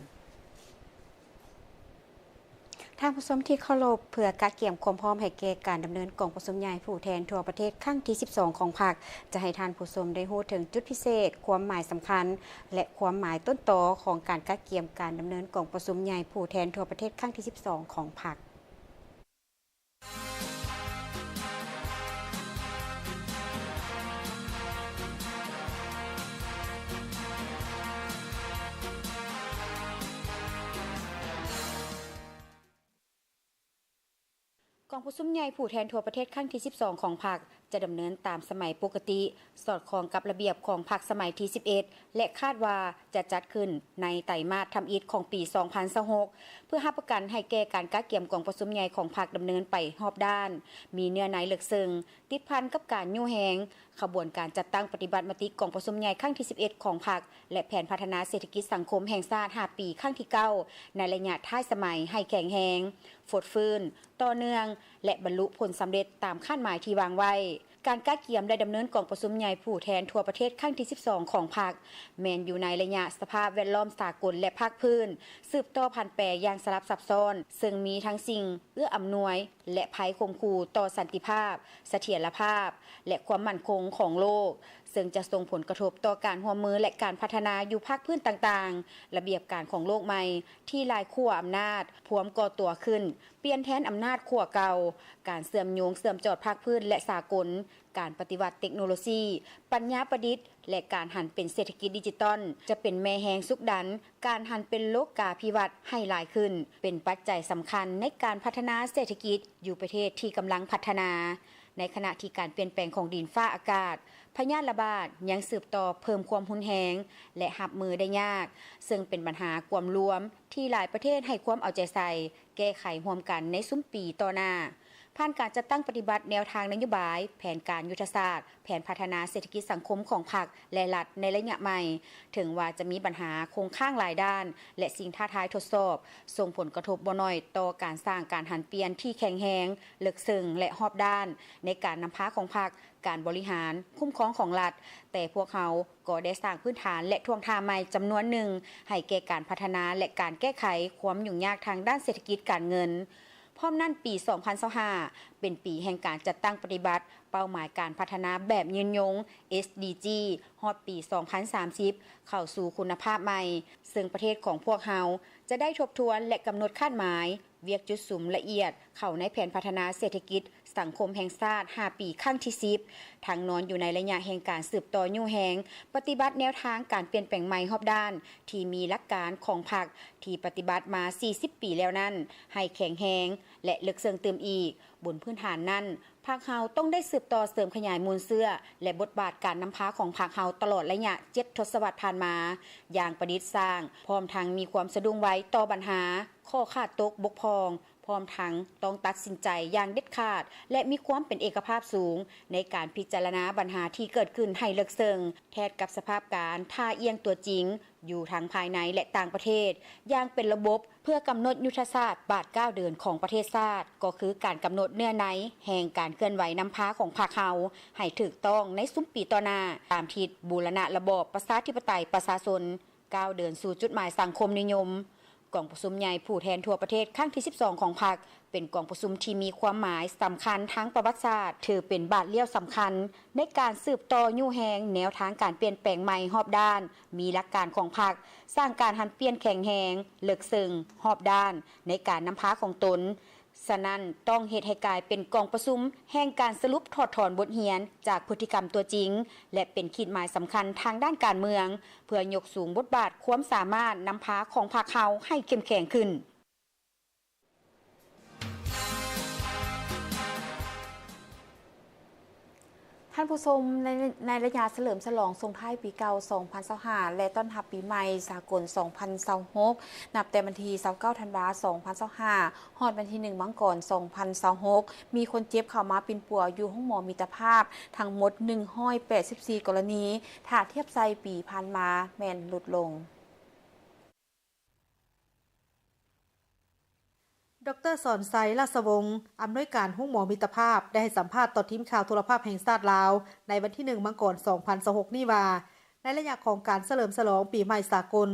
ທ່ານຜູ້ຊົມທີ່ເຄົາລົບ, ເພື່ອກະກຽມຄວາມພ້ອມໃຫ້ແກ່ການດຳເນີນກອງປະຊຸມໃຫຍ່ຜູ້ແທນທົ່ວປະເທດຄັ້ງທີສິບສອງຂອງພັກ, ຈະໃຫ້ທ່ານຜູ້ຊົມໄດ້ຮູ້ເຖິງຈຸດພິເສດ, ຄວາມໝາຍສຳຄັນ ແລະ ຄວາມໝາຍຕົ້ນຕໍຂອງການກະກຽມການດຳເນີນກອງປະຊຸມໃຫຍ່ຜູ້ແທນທົ່ວປະເທດຄັ້ງທີສິບສອງຂອງພັກ. ກອງປະຊຸມໃຫຍ່ຜູ້ແທນທົ່ວປະເທດຄັ້ງທີສິບສອງຂອງພັກ ຈະດຳເນີນຕາມສະໄໝປົກກະຕິ, ສອດຄ່ອງກັບລະບຽບຂອງພັກສະໄໝທີສິບເອັດ ແລະ ຄາດວ່າຈະຈັດຂຶ້ນໃນໄຕມາດທຳອິດຂອງປີສອງພັນຊາວຫົກ ເພື່ອຮັບປະກັນໃຫ້ແກ່ການກະກຽມກອງປະຊຸມໃຫຍ່ຂອງພັກດຳເນີນໄປຮອບດ້ານ, ມີເນື້ອໃນເລິກເຊິ່ງ, ຕິດພັນກັບການຍູ້ແຮງ, ຂະບວນການຈັດຕັ້ງປະຕິບັດມະຕິກອງປະຊຸມໃຫຍ່ຄັ້ງທີສິບເອັດຂອງພັກ ແລະ ແຜນພັດທະນາເສດຖະກິດສັງຄົມແຫ່ງຊາດຫ້າປີຄັ້ງທີເກົ້າ ໃນໄລຍະທ້າຍສະໄໝໃຫ້ແຂງແຮງ, ຟົດຟື້ນ, ຕໍ່ເນື່ອງ ແລະ ບັນລຸຜົນສຳເລັດຕາມຄາດໝາຍທີ່ວາງໄວ້. ການກະກຽມ ແລະ ດຳເນີນກອງປະຊຸມໃຫຍ່ຜູ້ແທນທົ່ວປະເທດຄັ້ງທີສິບສອງຂອງພັກ ແມ່ນຢູ່ໃນໄລຍະສະພາບແວດລ້ອມສາກົນ ແລະ ພາກພື້ນ ສືບຕໍ່ຜັນແປຢ່າງສະຫຼັບຊັບຊ້ອນ, ເຊິ່ງມີທັງສິ່ງເອື້ອອຳນວຍ ແລະ ໄພຂົ່ມຂູ່ຕໍ່ສັນຕິພາບ, ສະຖຽນລະພາບ ແລະ ຄວາມໝັ້ນຄົງຂອງໂລກ, ເຊິ່ງຈະສົ່ງຜົນກະທົບຕໍ່ການຮ່ວມມື ແລະ ການພັດທະນາຢູ່ພາກພື້ນຕ່າງໆ, ລະບຽບການຂອງໂລກໃໝ່ ທີ່ຫຼາຍຂົ້ວອຳນາດພວມກໍ່ຕົວຂຶ້ນ, ປ່ຽນແທນອຳນາດຂົ້ວເກົ່າ, ການເຊື່ອມໂຍງເຊື່ອມຈອດພາກພື້ນ ແລະ ສາກົນ, ການປະຕິວັດເຕັກໂນໂລຊີ, ປັນຍາປະດິດ ແລະ ການຫັນເປັນເສດຖະກິດດິຈິຕອນ ຈະເປັນແມ່ແຮງຊຸກດັນການຫັນເປັນໂລກາພິວັດໃຫ້ຫຼາຍຂຶ້ນ, ເປັນປັດໄຈສຳຄັນໃນການພັດທະນາເສດຖະກິດຢູ່ປະເທດທີ່ກຳລັງພັດທະນາ. ໃນຂະນະທີ່ການປ່ຽນແປງຂອງດິນຟ້າອາກາດ, ພະຍາດລະບາດຍັງສືບຕໍ່ເພີ່ມຄວາມຮຸນແຮງ ແລະ ຮັບມືໄດ້ຍາກ, ເຊິ່ງເປັນບັນຫາກວມລວມທີ່ຫຼາຍປະເທດໃຫ້ຄວາມເອົາໃຈໃສ່ ແກ້ໄຂຮ່ວມກັນໃນຊຸມປີຕໍ່ໜ້າ, ຜ່ານການຈັດຕັ້ງປະຕິບັດແນວທາງນະໂຍບາຍ, ແຜນການຍຸດທະສາດ, ແຜນພັດທະນາເສດຖະກິດສັງຄົມຂອງພັກ ແລະ ລັດໃນໄລຍະໃໝ່, ເຖິງວ່າຈະມີບັນຫາຄົງຄ້າງຫຼາຍດ້ານ ແລະ ສິ່ງທ້າທາຍທົດສອບ, ສົ່ງຜົນກະທົບບໍ່ໜ້ອຍຕໍ່ການສ້າງການຫັນປ່ຽນທີ່ແຂງແຮງ, ເລິກເຊິ່ງ ແລະ ຮອບດ້ານ ໃນການນຳພາຂອງພັກ, ການບໍລິຫານ, ຄຸ້ມຄອງຂອງລັດ, ແຕ່ພວກເຮົາກໍໄດ້ສ້າງພື້ນຖານ ແລະ ທ່ວງທ່າໃໝ່ຈຳນວນໜຶ່ງ ໃຫ້ແກ່ການພັດທະນາ ແລະ ການແກ້ໄຂຄວາມຫຍຸ້ງຍາກທາງດ້ານເສດຖະກິດການເງິນ. ພ້ອມນັ້ນ, ປີສອງພັນຊາວຫ້າ ເປັນປີແຫ່ງການຈັດຕັ້ງປະຕິບັດເປົ້າໝາຍການພັດທະນາແບບຍືນຍົງ ເອສດີຈີ ຮອດປີສອງພັນສາມສິບ ເຂົ້າສູ່ຄຸນນະພາບໃໝ່, ເຊິ່ງປະເທດຂອງພວກເຮົາຈະໄດ້ທົບທວນ ແລະ ກຳນົດຄາດໝາຍວຽກຈຸດສຸມລະອຽດເຂົ້າໃນແຜນພັດທະນາເສດຖະກິດ ສັງຄົມແຫ່ງຊາດຫ້າປີຄັ້ງທີສິບ ທັງນອນຢູ່ໃນໄລຍະແຫ່ງການສືບຕໍ່ຍູ້ແຮງປະຕິບັດແນວທາງການປ່ຽນແປງໃໝ່ຮອບດ້ານທີ່ມີຫຼັກການຂອງພັກທີ່ປະຕິບັດມາສີ່ສິບປີແລ້ວນັ້ນ ໃຫ້ແຂງແຮງ ແລະ ເລິກເຊິ່ງຕື່ມອີກ. ບົນພື້ນຖານນັ້ນ, ພັກເຮົາຕ້ອງໄດ້ສືບຕໍ່ເສີມຂະຫຍາຍມູນເຊື້ອ ແລະ ບົດບາດການນຳພາຂອງພັກເຮົາຕະຫຼອດໄລຍະເຈັດທົດສະວັດຜ່ານມາ ຢ່າງປະດິດສ້າງ, ພ້ອມທັງມີຄວາມສະດຸ້ງໄວຕໍ່ບັນຫາ, ຂໍ້ຂາດຕົກບົກຜ່ອງ, ພ້ອມທັງຕ້ອງຕັດສິນໃຈຢ່າງເດັດຂາດ ແລະ ມີຄວາມເປັນເອກະພາບສູງໃນການພິຈາລະນາບັນຫາທີ່ເກີດຂຶ້ນໃຫ້ເລິກເຊິ່ງ, ແທດກັບສະພາບການທ່າອ່ຽງຕົວຈິງຢູ່ທັງພາຍໃນ ແລະ ຕ່າງປະເທດ ຢ່າງເປັນລະບົບ ເພື່ອກຳນົດຍຸດທະສາດບາດກ້າວເດີນຂອງປະເທດຊາດ, ກໍຄືການກຳນົດເນື້ອໃນແຫ່ງການເຄື່ອນໄຫວນຳພາຂອງພັກເຮົາໃຫ້ຖືກຕ້ອງໃນຊຸມປີຕໍ່ໜ້າ, ຕາມທິດບູລະນະລະບອບປະຊາທິປະໄຕປະຊາຊົນ, ກ້າວເດີນສູ່ຈຸດໝາຍສັງຄົມນິຍົມ. ກອງປະຊຸມໃຫຍ່ຜູ້ແທນທົ່ວປະເທດຄັ້ງທີສິບສອງຂອງພັກ ເປັນກອງປະຊຸມທີ່ມີຄວາມໝາຍສຳຄັນທາງປະຫວັດສາດ, ຖືເປັນບາດລ້ຽວສຳຄັນໃນການສືບຕໍ່ຍູ້ແຮງແນວທາງການປ່ຽນແປງໃໝ່ຮອບດ້ານ, ມີຫຼັກການຂອງພັກ, ສ້າງການຫັນປ່ຽນແຂງແຮງ, ເລິກເຊິ່ງ, ຮອບດ້ານໃນການນຳພາຂອງຕົນ. ສະນັ້ນ, ຕ້ອງເຮັດໃຫ້ກາຍເປັນກອງປະຊຸມແຫ່ງການສະຫຼຸບຖອດຖອນບົດຮຽນຈາກພຶດຕິກຳຕົວຈິງ ແລະ ເປັນຂີດໝາຍສຳຄັນທາງດ້ານການເມືອງ, ເພື່ອຍົກສູງບົດບາດຄວາມສາມາດນຳພາຂອງພັກເຮົາໃຫ້ເຂັ້ມແຂງຂຶ້ນ. ທ່ານຜູ້ຊົມ, ໃນ ໃນໄລຍະສະເຫຼີມສະຫຼອງສົ່ງທ້າຍປີເກົ່າສອງພັນຊາວຫ້າ ແລະ ຕ້ອນຮັບປີໃໝ່ສາກົນສອງພັນຊາວຫົກ ນັບແຕ່ວັນທີຊາວເກົ້າ ທັນວາ ສອງພັນຊາວຫ້າ ຮອດວັນທີໜຶ່ງ ມັງກອນ ສອງພັນຊາວຫົກ ມີຄົນເຈັບເຂົ້າມາປິ່ນປົວຢູ່ໂຮງໝໍມິດຕະພາບທັງໝົດໜຶ່ງຮ້ອຍແປດສິບສີ່ກໍລະນີ, ຖ້າທຽບໃສ່ປີຜ່ານມາແມ່ນຫຼຸດລົງ. ດອກເຕີ ສອນໄຊ ລາຊະວົງ ອຳນວຍການໂຮງໝໍມິດຕະພາບ ໄດ້ໃຫ້ສຳພາດຕໍ່ທີມຂ່າວໂທລະພາບແຫ່ງຊາດລາວ ໃນວັນທີໜຶ່ງ ມັງກອນ ສອງພັນຊາວຫົກນີ້ວ່າ, ໃນໄລຍະຂອງການສະເຫຼີມສະຫຼອງປີໃໝ່ສາກົນ,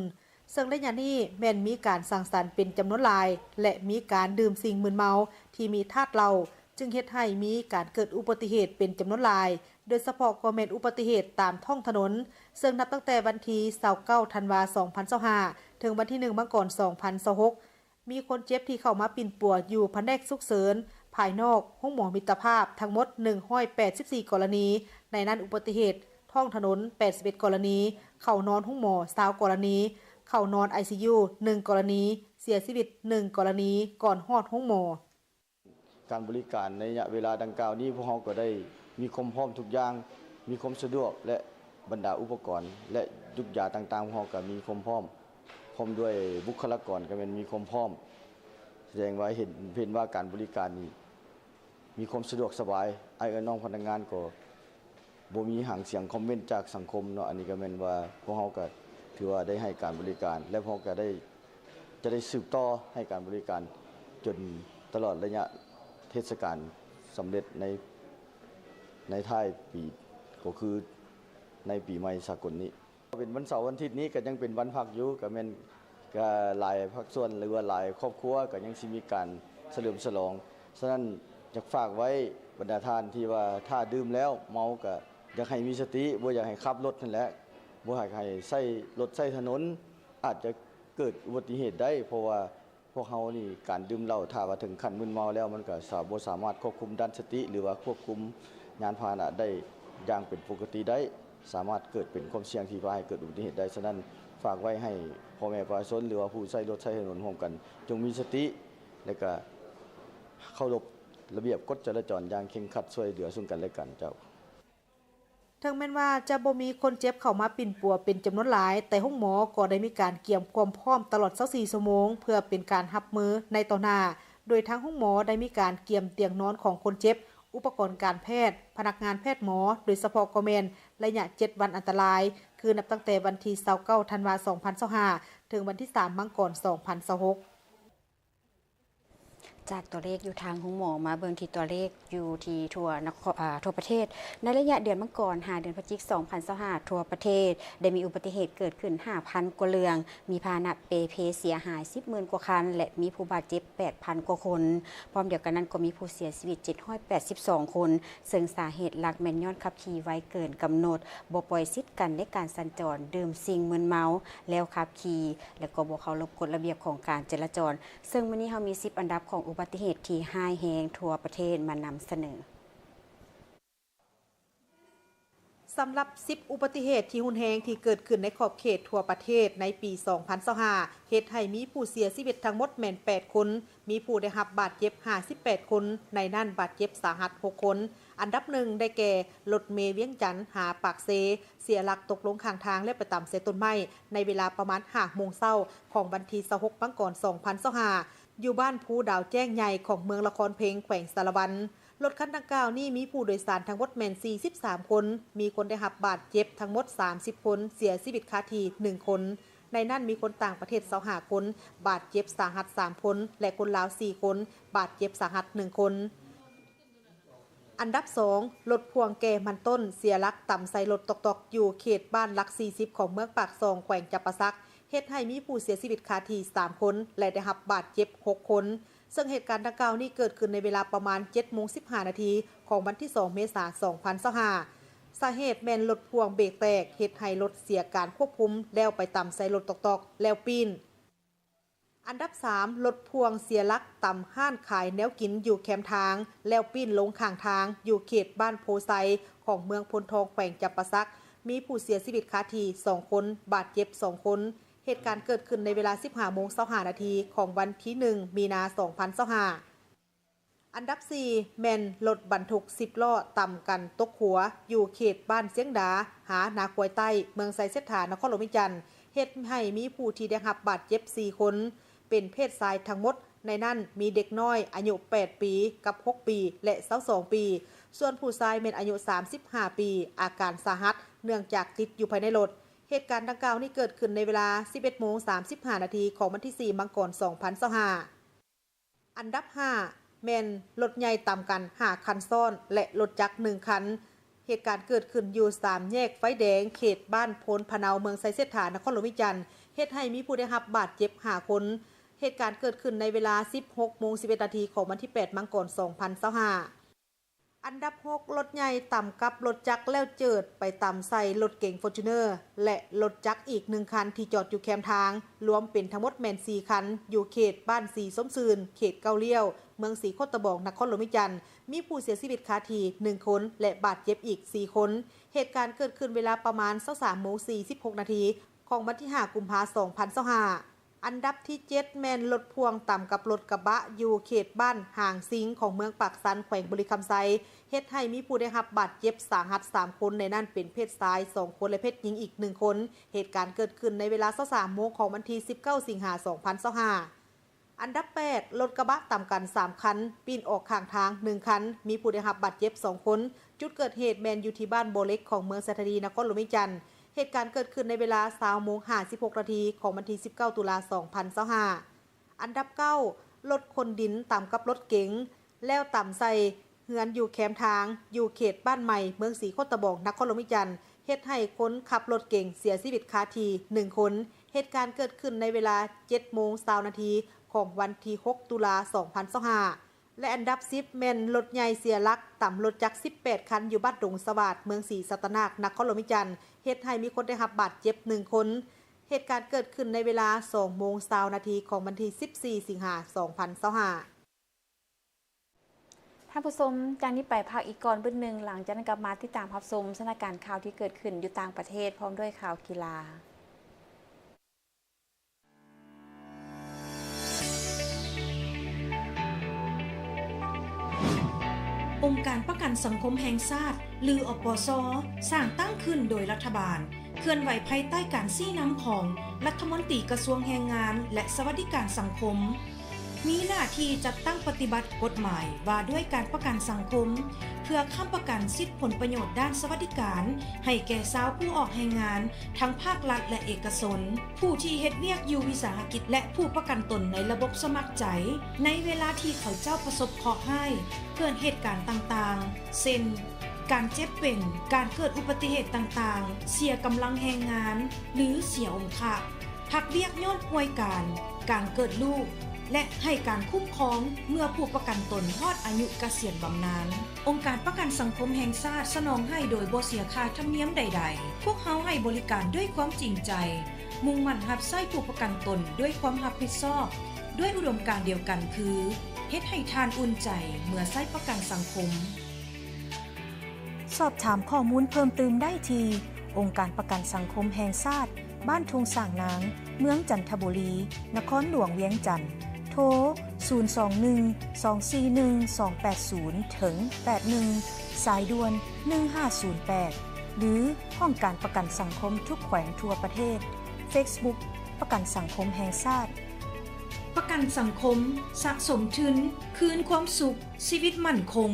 ເຊິ່ງໄລຍະນີ້ແມ່ນມີການສັງສັນເປັນຈຳນວນຫຼາຍ ແລະ ມີການດື່ມສິ່ງມຶນເມົາທີ່ມີທາດເຫຼົ້າ, ຈຶ່ງເຮັດໃຫ້ມີການເກີດອຸບັດຕິເຫດເປັນຈຳນວນຫຼາຍ, ໂດຍສະເພາະກໍແມ່ນອຸບັດຕິເຫດຕາມທ້ອງຖະໜົນ, ເຊິ່ງນັບຕັ້ງແຕ່ວັນທີຊາວເກົ້າ ທັນວາ ສອງພັນຊາວຫ້າ ເຖິງວັນທີໜຶ່ງ ມັງກອນ ສອງພັນຊາວຫົກ ມີຄົນເຈັບທີ່ເຂົ້າມາປິ່ນປົວຢູ່ພະແນກສຸກເສີນພາຍນອກໂຮງໝໍມິດຕະພາບທັງໝົດໜຶ່ງຮ້ອຍແປດສິບສີ່ກໍລະນີ, ໃນນັ້ນອຸບັດຕິເຫດທ້ອງຖະໜົນແປດສິບເອັດກໍລະນີ, ເຂົ້ານອນໂຮງໝໍຊາວກໍລະນີ, ເຂົ້ານອນໄອຊີຢູໜຶ່ງກໍລະນີ, ເສຍຊີວິດໜຶ່ງກໍລະນີກ່ອນຮອດໂຮງໝໍ. ການບໍລິການໃນໄລຍະເວລາດັ່ງກ່າວນີ້ ພວກເຮົາກໍໄດ້ມີຄວາມພ້ອມທຸກຢ່າງ, ມີຄວາມສະດວກ ແລະ ບັນດາອຸປະກອນ ແລະ ຢຸກຢາຕ່າງໆ ພວກເຮົາກໍມີຄວາມພ້ອມ, ພ້ອມດ້ວຍບຸກຄະລາກອນກໍແມ່ນມີຄວາມພ້ອມ, ສະແດງວ່າເຫັນ, ເຫັນວ່າການບໍລິການນີ້ມີຄວາມສະດວກສະບາຍ. ອ້າຍເອື້ອຍນ້ອງພະນັກງານກໍ ບໍ່ມີຫາງສຽງຄອມເມັນຈາກສັງຄົມເນາະ, ອັນນີ້ກໍແມ່ນວ່າພວກເຮົາກໍຖືວ່າໄດ້ໃຫ້ການບໍລິການ ແລະ ພວກເຮົາກໍໄດ້ ຈະໄດ້ສືບຕໍ່ໃຫ້ການບໍລິການຈົນຕະຫຼອດໄລຍະເທດສະການສຳເລັດໃນ ໃນທ້າຍປີ ກໍຄືໃນປີໃໝ່ສາກົນນີ້. ເປັນວັນເສົາວັນອາທິດນີ້ ກໍຍັງເປັນວັນພັກຢູ່ ກໍແມ່ນ ກໍຫຼາຍພາກສ່ວນ ຫຼືວ່າຫຼາຍຄອບຄົວ ກໍຍັງຊິມີການສະເຫຼີມສະຫຼອງ. ສະນັ້ນ ຢາກຝາກໄວ້ບັນດາທ່ານທີ່ວ່າ ຖ້າດື່ມແລ້ວເມົາ ກໍຢາກໃຫ້ມີສະຕິ ບໍ່ຢາກໃຫ້ຂັບລົດຫັ້ນແຫຼະ ບໍ່ຢາກໃຫ້ໃຊ້ລົດໃຊ້ຖະໜົນ ອາດຈະເກີດອຸບັດຕິເຫດໄດ້ ເພາະວ່າ ພວກເຮົານີ້ ການດື່ມເຫຼົ້າ ຖ້າວ່າເຖິງຂັ້ນມຶນເມົາແລ້ວ ມັນກໍສາ ບໍ່ສາມາດຄວບຄຸມດ້ານສະຕິ ຫຼືວ່າຄວບຄຸມຍານພາຫະນະໄດ້ຢ່າງເປັນປົກກະຕິໄດ້ ສາມາດເກີດເປັນຄວາມສ່ຽງທີ່ພາໃຫ້ເກີດອຸບັດຕິເຫດໄດ້. ສະນັ້ນ ຝາກໄວ້ໃຫ້ພໍ່ແມ່ປະຊາຊົນ ຫຼືວ່າຜູ້ໃຊ້ລົດໃຊ້ຖະໜົນຮ່ວມກັນ ຈົ່ງມີສະຕິ ແລະກະເຄົາລົບລະບຽບກົດຈະລາຈອນຢ່າງເຄັ່ງຄັດ ຊ່ວຍເຫຼືອຊຶ່ງກັນແລະກັນ. ເຈົ້າ. ເຖິງແມ່ນວ່າຈະບໍ່ມີຄົນເຈັບເຂົ້າມາປິ່ນປົວເປັນຈຳນວນຫຼາຍ, ແຕ່ໂຮງໝໍກໍໄດ້ມີການກຽມຄວາມພ້ອມຕະຫຼອດຊາວສີ່ຊົ່ວໂມງ ເພື່ອເປັນການຮັບມືໃນຕໍ່ໜ້າ, ໂດຍທາງໂຮງໝໍໄດ້ມີການກຽມຕຽງນອນຂອງຄົນເຈັບ, ອຸປະກອນການແພດ, ພະນັກງານແພດໝໍ, ໂດຍສະເພາະກໍແມ່ນໄລຍະເຈັດວັນອັນຕະລາຍ, ຄືນັບຕັ້ງແຕ່ວັນທີຊາວເກົ້າ ທັນວາ ສອງພັນຊາວຫ້າ ເຖິງວັນທີສາມ ມັງກອນ ສອງພັນຊາວຫົກ. ຈາກຕົວເລກຢູ່ທາງໂຮງໝໍ ມາເບິ່ງທີ່ຕົວເລກຢູ່ທີ່ທົ່ວນະຄອນ ອາ ທົ່ວປະເທດ. ໃນໄລຍະເດືອນມັງກອນ ຫາເດືອນພະຈິກ ສອງພັນຊາວຫ້າ ທົ່ວປະເທດ ໄດ້ມີອຸບັດຕິເຫດເກີດຂຶ້ນ ຫ້າພັນ ກວ່າເລື່ອງ, ມີພາຫະນະເປ່ເພເສຍຫາຍ ສິບໝື່ນ ກວ່າຄັນ ແລະ ມີຜູ້ບາດເຈັບ ແປດພັນ ກວ່າຄົນ. ພ້ອມດຽວກັນນັ້ນ ກໍມີຜູ້ເສຍຊີວິດ ເຈັດຮ້ອຍແປດສິບສອງ ຄົນ, ເຊິ່ງສາເຫດຫຼັກແມ່ນຍ້ອນຂັບຂີ່ໄວເກີນກຳນົດ, ບໍ່ປ່ອຍສິດກັນໃນການສັນຈອນ, ດື່ມສິ່ງມຶນເມົາແລ້ວຂັບຂີ່ ແລະ ກໍບໍ່ເຄົາລົບກົດລະບຽບຂອງການຈະລາຈອນ. ເຊິ່ງມື້ນີ້ເຮົາມີສິບອັນດັບຂອງອຸບັດຕິເຫດທີ່ຮ້າຍແຮງທົ່ວປະເທດມານຳສະເໜີ. ສຳລັບສິບອຸບັດຕິເຫດທີ່ຮຸນແຮງທີ່ເກີດຂຶ້ນໃນຂອບເຂດທົ່ວປະເທດໃນປີສອງພັນຊາວຫ້າ ເຮັດໃຫ້ມີຜູ້ເສຍຊີວິດທັງໝົດແມ່ນແປດຄົນ, ມີຜູ້ໄດ້ຮັບບາດເຈັບຫ້າສິບແປດຄົນ, ໃນນັ້ນບາດເຈັບສາຫັດຫົກຄົນ. ອັນດັບໜຶ່ງ ໄດ້ແກ່ ລົດເມວຽງຈັນຫາປາກເຊ ເສຍຫຼັກຕົກລົງຂ້າງທາງ ແລະ ໄປຕຳໃສ່ຕົ້ນໄມ້ ໃນເວລາປະມານຫ້າໂມງເຊົ້າຂອງວັນທີຊາວຫົກ ມັງກອນ ສອງພັນຊາວຫ້າ ຢູ່ບ້ານພູດາວແຈ້ງໃຫຍ່ ຂອງເມືອງລະຄອນເພັງ ແຂວງສາລະວັນ. ລົດຄັນດັ່ງກ່າວນີ້ມີຜູ້ໂດຍສານທັງໝົດແມ່ນສີ່ສິບສາມຄົນ, ມີຄົນໄດ້ຮັບບາດເຈັບທັງໝົດສາມສິບຄົນ, ເສຍຊີວິດຄາທີ່ໜຶ່ງຄົນ. ໃນນັ້ນມີຄົນຕ່າງປະເທດຊາວຫ້າຄົນ, ບາດເຈັບສາຫັດສາມຄົນ ແລະ ຄົນລາວສີ່ຄົນ, ບາດເຈັບສາຫັດໜຶ່ງຄົນ. ອັນດັບສອງ ລົດພ່ວງແກ່ມັນຕົ້ນເສຍຫຼັກຕຳໃສ່ລົດຕອກໆ ຢູ່ເຂດບ້ານຫຼັກສີ່ສິບ ຂອງເມືອງປາກຊ່ອງ ແຂວງຈຳປາສັກ, ເຮັດໃຫ້ມີຜູ້ເສຍຊີວິດຄາທີ່ສາມຄົນ ແລະ ໄດ້ຮັບບາດເຈັບຫົກຄົນ. ເຊິ່ງເຫດການດັ່ງກ່າວນີ້ເກີດຂຶ້ນໃນເວລາປະມານເຈັດໂມງສິບຫ້ານາທີຂອງວັນທີສອງເມສາ ສອງພັນຊາວຫ້າ. ສາເຫດແມ່ນລົດພ່ວງເບຣກແຕກ ເຮັດໃຫ້ລົດເສຍການຄວບຄຸມ ແລ້ວໄປຕຳໃສ່ລົດຕອກໆ ແລ້ວປີ້ນ. ອັນດັບສາມ ລົດພ່ວງເສຍຫຼັກຕຳຮ້ານຂາຍແນວກິນຢູ່ແຄມທາງ ແລ້ວປີ້ນລົງຂ້າງທາງ ຢູ່ເຂດບ້ານໂພໄຊ ຂອງເມືອງໂພນທອງ ແຂວງຈຳປາສັກ, ມີຜູ້ເສຍຊີວິດຄາທີ່ສອງຄົນ, ບາດເຈັບສອງຄົນ. ເຫດການເກີດຂຶ້ນໃນເວລາສິບຫ້າໂມງຊາວຫ້ານາທີຂອງວັນທີໜຶ່ງ ມີນາ ສອງພັນຊາວຫ້າ. ອັນດັບສີ່ ແມ່ນລົດບັນທຸກສິບລໍ້ຕຳກັນຕົກຂົວ ຢູ່ເຂດບ້ານຊຽງດາ ຫານາຄວາຍໃຕ້ ເມືອງໄຊເສດຖາ ນະຄອນຫຼວງວຽງຈັນ, ເຮັດໃຫ້ມີຜູ້ທີ່ໄດ້ຮັບບາດເຈັບສີ່ຄົນ ເປັນເພດຊາຍທັງໝົດ, ໃນນັ້ນມີເດັກນ້ອຍອາຍຸແປດປີ ກັບຫົກປີ ແລະ ຊາວສອງປີ, ສ່ວນຜູ້ຊາຍແມ່ນອາຍຸສາມສິບຫ້າປີ ອາການສາຫັດ ເນື່ອງຈາກຕິດຢູ່ພາຍໃນລົດ. ເຫດການດັ່ງກ່າວນີ້ເກີດຂຶ້ນໃນເວລາສິບເອັດໂມງສາມສິບຫ້ານາທີຂອງວັນທີສີ່ ມັງກອນ ສອງພັນຊາວຫ້າ. ອັນດັບຫ້າ ແມ່ນລົດໃຫຍ່ຕຳກັນຫ້າຄັນຊ້ອນ ແລະ ລົດຈັກໜຶ່ງຄັນ. ເຫດການເກີດຂຶ້ນຢູ່ສາມແຍກໄຟແດງ ເຂດບ້ານໂພນພະເນົາ ເມືອງໄຊເສດຖາ ນະຄອນຫຼວງວຽງຈັນ, ເຮັດໃຫ້ມີຜູ້ໄດ້ຮັບບາດເຈັບຫ້າຄົນ. ເຫດການເກີດຂຶ້ນໃນເວລາສິບຫົກໂມງສິບເອັດນາທີຂອງວັນທີແປດ ມັງກອນ ສອງພັນຊາວຫ້າ. ອັນດັບຫົກ ລົດໃຫຍ່ຕຳກັບລົດຈັກແລ້ວເຈີດໄປຕຳໃສ່ລົດເກັງຟໍຈູນເນີ ແລະ ລົດຈັກອີກໜຶ່ງຄັນທີ່ຈອດຢູ່ແຄມທາງ, ລວມເປັນທັງໝົດແມ່ນສີ່ຄັນ, ຢູ່ເຂດບ້ານສີສົມຊື່ນ ເຂດເກົ້າລ້ຽວ ເມືອງສີໂຄດຕະບອງ ນະຄອນຫຼວງວຽງຈັນ, ມີຜູ້ເສຍຊີວິດຄາທີ່ໜຶ່ງຄົນ ແລະ ບາດເຈັບອີກສີ່ຄົນ. ເຫດການເກີດຂຶ້ນເວລາປະມານຊາວສາມໂມງສີ່ສິບຫົກນາທີຂອງວັນທີຫ້າ ກຸມພາ ສອງພັນຊາວຫ້າ. ອັນດັບທີເຈັດ ແມ່ນລົດພ່ວງຕຳກັບລົດກະບະ ຢູ່ເຂດບ້ານຫາງຊິງ ຂອງເມືອງປາກຊັນ ແຂວງບໍລິຄຳໄຊ, ເຮັດໃຫ້ມີຜູ້ໄດ້ຮັບບາດເຈັບສາຫັດສາມຄົນ, ໃນນັ້ນເປັນເພດຊາຍສອງຄົນ ແລະ ເພດຍິງອີກໜຶ່ງຄົນ. ເຫດການເກີດຂຶ້ນໃນເວລາຊາວສາມໂມງຂອງວັນທີສິບເກົ້າ ສິງຫາ ສອງພັນຊາວຫ້າ. ອັນດັບແປດ ລົດກະບະຕຳກັນສາມຄັນ ປີ້ນອອກຂ້າງທາງໜຶ່ງຄັນ, ມີຜູ້ໄດ້ຮັບບາດເຈັບສອງຄົນ. ຈຸດເກີດເຫດແມ່ນຢູ່ທີ່ບ້ານບໍ່ເຫຼັກ ຂອງເມືອງໄຊທານີ ນະຄອນຫຼວງວຽງຈັນ. ເຫດການເກີດຂຶ້ນໃນເວລາຊາວໂມງຫ້າສິບຫົກນາທີຂອງວັນທີສິບເກົ້າ ຕຸລາ ສອງພັນຊາວຫ້າ. ອັນດັບເກົ້າ ລົດຂົນດິນຕຳກັບລົດເກັງ ແລ້ວຕຳໃສ່ ເຮືອນຢູ່ແຄມທາງ ຢູ່ເຂດບ້ານໃໝ່ ເມືອງສີໂຄດຕະບອງ ນະຄອນຫຼວງວຽງຈັນ ເຮັດໃຫ້ຄົນຂັບລົດເກັງເສຍຊີວິດຄາທີ່ໜຶ່ງຄົນ. ເຫດການເກີດຂຶ້ນໃນເວລາເຈັດໂມງຊາວນາທີ ຂອງວັນທີຫົກ ຕຸລາ ສອງພັນຊາວຫ້າ ແລະ ອັນດັບສິບ ແມ່ນລົດໃຫຍ່ເສຍຫຼັກຕຳລົດຈັກສິບແປດຄັນ ຢູ່ບ້ານດົງສະຫວາດ ເມືອງສີສັດຕະນາກ ນະຄອນຫຼວງວຽງຈັນ ເຮັດໃຫ້ມີຄົນໄດ້ຮັບບາດເຈັບໜຶ່ງຄົນ. ເຫດການເກີດຂຶ້ນໃນເວລາສອງໂມງຊາວນາທີ ຂອງວັນທີສິບສີ່ ສິງຫາ ສອງພັນຊາວຫ້າ. ທ່ານຜູ້ຊົມ, ຈາກນີ້ໄປພັກອີກກ່ອນບຶດໜຶ່ງ, ຫຼັງຈາກນັ້ນກັບມາຕິດຕາມຮັບຊົມສະຖານະການຂ່າວທີ່ເກີດຂຶ້ນຢູ່ຕ່າງປະເທດ ພ້ອມດ້ວຍຂ່າວກິລາ. ອົງການປະກັນສັງຄົມແຫ່ງຊາດ ຫຼື ອປສ ສ້າງຕັ້ງຂຶ້ນໂດຍລັດຖະບານ, ເຄື່ອນໄຫວພາຍໃຕ້ການຊີ້ນຳຂອງລັດຖະມົນຕີກະຊວງແຮງງານ ແລະ ສະຫວັດດີການສັງຄົມ, ມີໜ້າທີ່ຈັດຕັ້ງປະຕິບັດກົດໝາຍວ່າດ້ວຍການປະກັນສັງຄົມ ເພື່ອຄ້ຳປະກັນສິດຜົນປະໂຫຍດດ້ານສະຫວັດດີການໃຫ້ແກ່ຊາວຜູ້ອອກແຮງງານ ທັງພາກລັດ ແລະ ເອກະຊົນ, ຜູ້ທີ່ເຮັດວຽກຢູ່ວິສາຫະກິດ ແລະ ຜູ້ປະກັນຕົນໃນລະບົບສະໝັກໃຈ ໃນເວລາທີ່ເຂົາເຈົ້າປະສົບເຄາະຮ້າຍ, ເກີດເຫດການຕ່າງໆ ເຊັ່ນ ການເຈັບເປັນ, ການເກີດອຸບັດຕິເຫດຕ່າງໆ, ເສຍກຳລັງແຮງງານ ຫຼື ເສຍອົງຄະ, ພັກວຽກຍ້ອນປ່ວຍການ, ການເກີດລູກ ແລະ ໃຫ້ການຄຸ້ມຄອງເມື່ອຜູ້ປະກັນຕົນຮອດອາຍຸກະສຽນບຳນານ. ອົງການປະກັນສັງຄົມແຫ່ງຊາດສະໜອງໃຫ້ໂດຍບໍ່ເສຍຄ່າທຳນຽມໃດໆ. ພວກເຮົາໃຫ້ບໍລິການດ້ວຍຄວາມຈິງໃຈ, ມຸ່ງໝັ້ນຮັບໃຊ້ຜູ້ປະກັນຕົນດ້ວຍຄວາມຮັບຜິດຊອບ, ດ້ວຍອຸດົມການດຽວກັນຄື ເຮັດໃຫ້ທ່ານອຸ່ນໃຈເມື່ອໃຊ້ປະກັນສັງຄົມ. ສອບຖາມຂໍ້ມູນເພີ່ມຕື່ມໄດ້ທີ່ ອົງການປະກັນສັງຄົມແຫ່ງຊາດ ບ້ານທົ່ງຊ້າງນາງ, ເມືອງຈັນທະບູລີ, ນະຄອນຫຼວງວຽງຈັນ. ໂທ ສູນສອງໜຶ່ງ ສອງສີ່ໜຶ່ງ ສອງແປດສູນ ເຖິງ ແປດໜຶ່ງ, ສາຍດ່ວນ ໜຶ່ງຫ້າສູນແປດ ຫຼື ຫ້ອງການປະກັນສັງຄົມທຸກແຂວງທົ່ວປະເທດ. ເຟສບຸກ ປະກັນສັງຄົມແຫ່ງຊາດ. ປະກັນສັງຄົມ, ສະສົມທຶນ, ຄືນຄວາມສຸກ, ຊີວິດໝັ້ນຄົງ.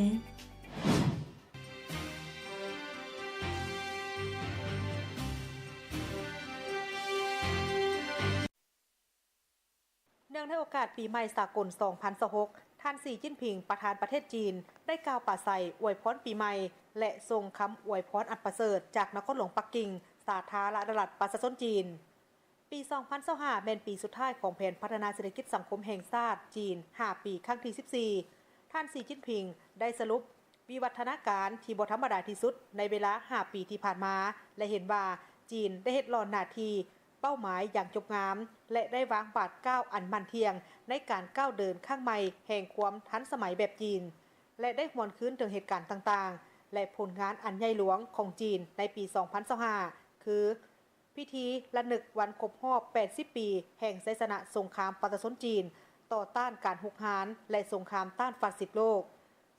ເນື່ອງໃນໂອກາດປີໃໝ່ສາກົນສອງພັນຊາວຫົກ, ທ່ານ ສີ ຈິ້ນຜິງ ປະທານປະເທດຈີນ ໄດ້ກ່າວປາໄສອວຍພອນປີໃໝ່ ແລະ ສົ່ງຄຳອວຍພອນອັນປະເສີດຈາກນະຄອນຫຼວງປັກກິ່ງ ສາທາລະນະລັດປະຊາຊົນຈີນ. ປີສອງພັນຊາວຫ້າ ແມ່ນປີສຸດທ້າຍຂອງແຜນພັດທະນາເສດຖະກິດສັງຄົມແຫ່ງຊາດຈີນຫ້າປີ ຄັ້ງທີສິບສີ່. ທ່ານ ສີ ຈິ້ນຜິງ ໄດ້ສະຫຼຸບວິວັດທະນາການທີ່ບໍ່ທຳມະດາທີ່ສຸດໃນເວລາຫ້າປີທີ່ຜ່ານມາ ແລະ ເຫັນວ່າຈີນໄດ້ເຮັດຫຼ້ອນໜ້າທີ່ເປົ້າໝາຍຢ່າງຈົບງາມ ແລະ ໄດ້ວາງບາດກ້າວອັນໝັ້ນທ່ຽງໃນການກ້າວເດີນຄັ້ງໃໝ່ແຫ່ງຄວາມທັນສະໄໝແບບຈີນ ແລະ ໄດ້ຫວນຄືນເຖິງເຫດການຕ່າງໆ ແລະ ຜົນງານອັນໃຫຍ່ຫຼວງຂອງຈີນໃນປີສອງພັນຊາວຫ້າ ຄື ພິທີລະນຶກວັນຄົບຮອບແປດສິບປີແຫ່ງໄຊຊະນະສົງຄາມປະຊາຊົນຈີນຕໍ່ຕ້ານການຮຸກຮານ ແລະ ສົງຄາມຕ້ານຟາຊິດໂລກ,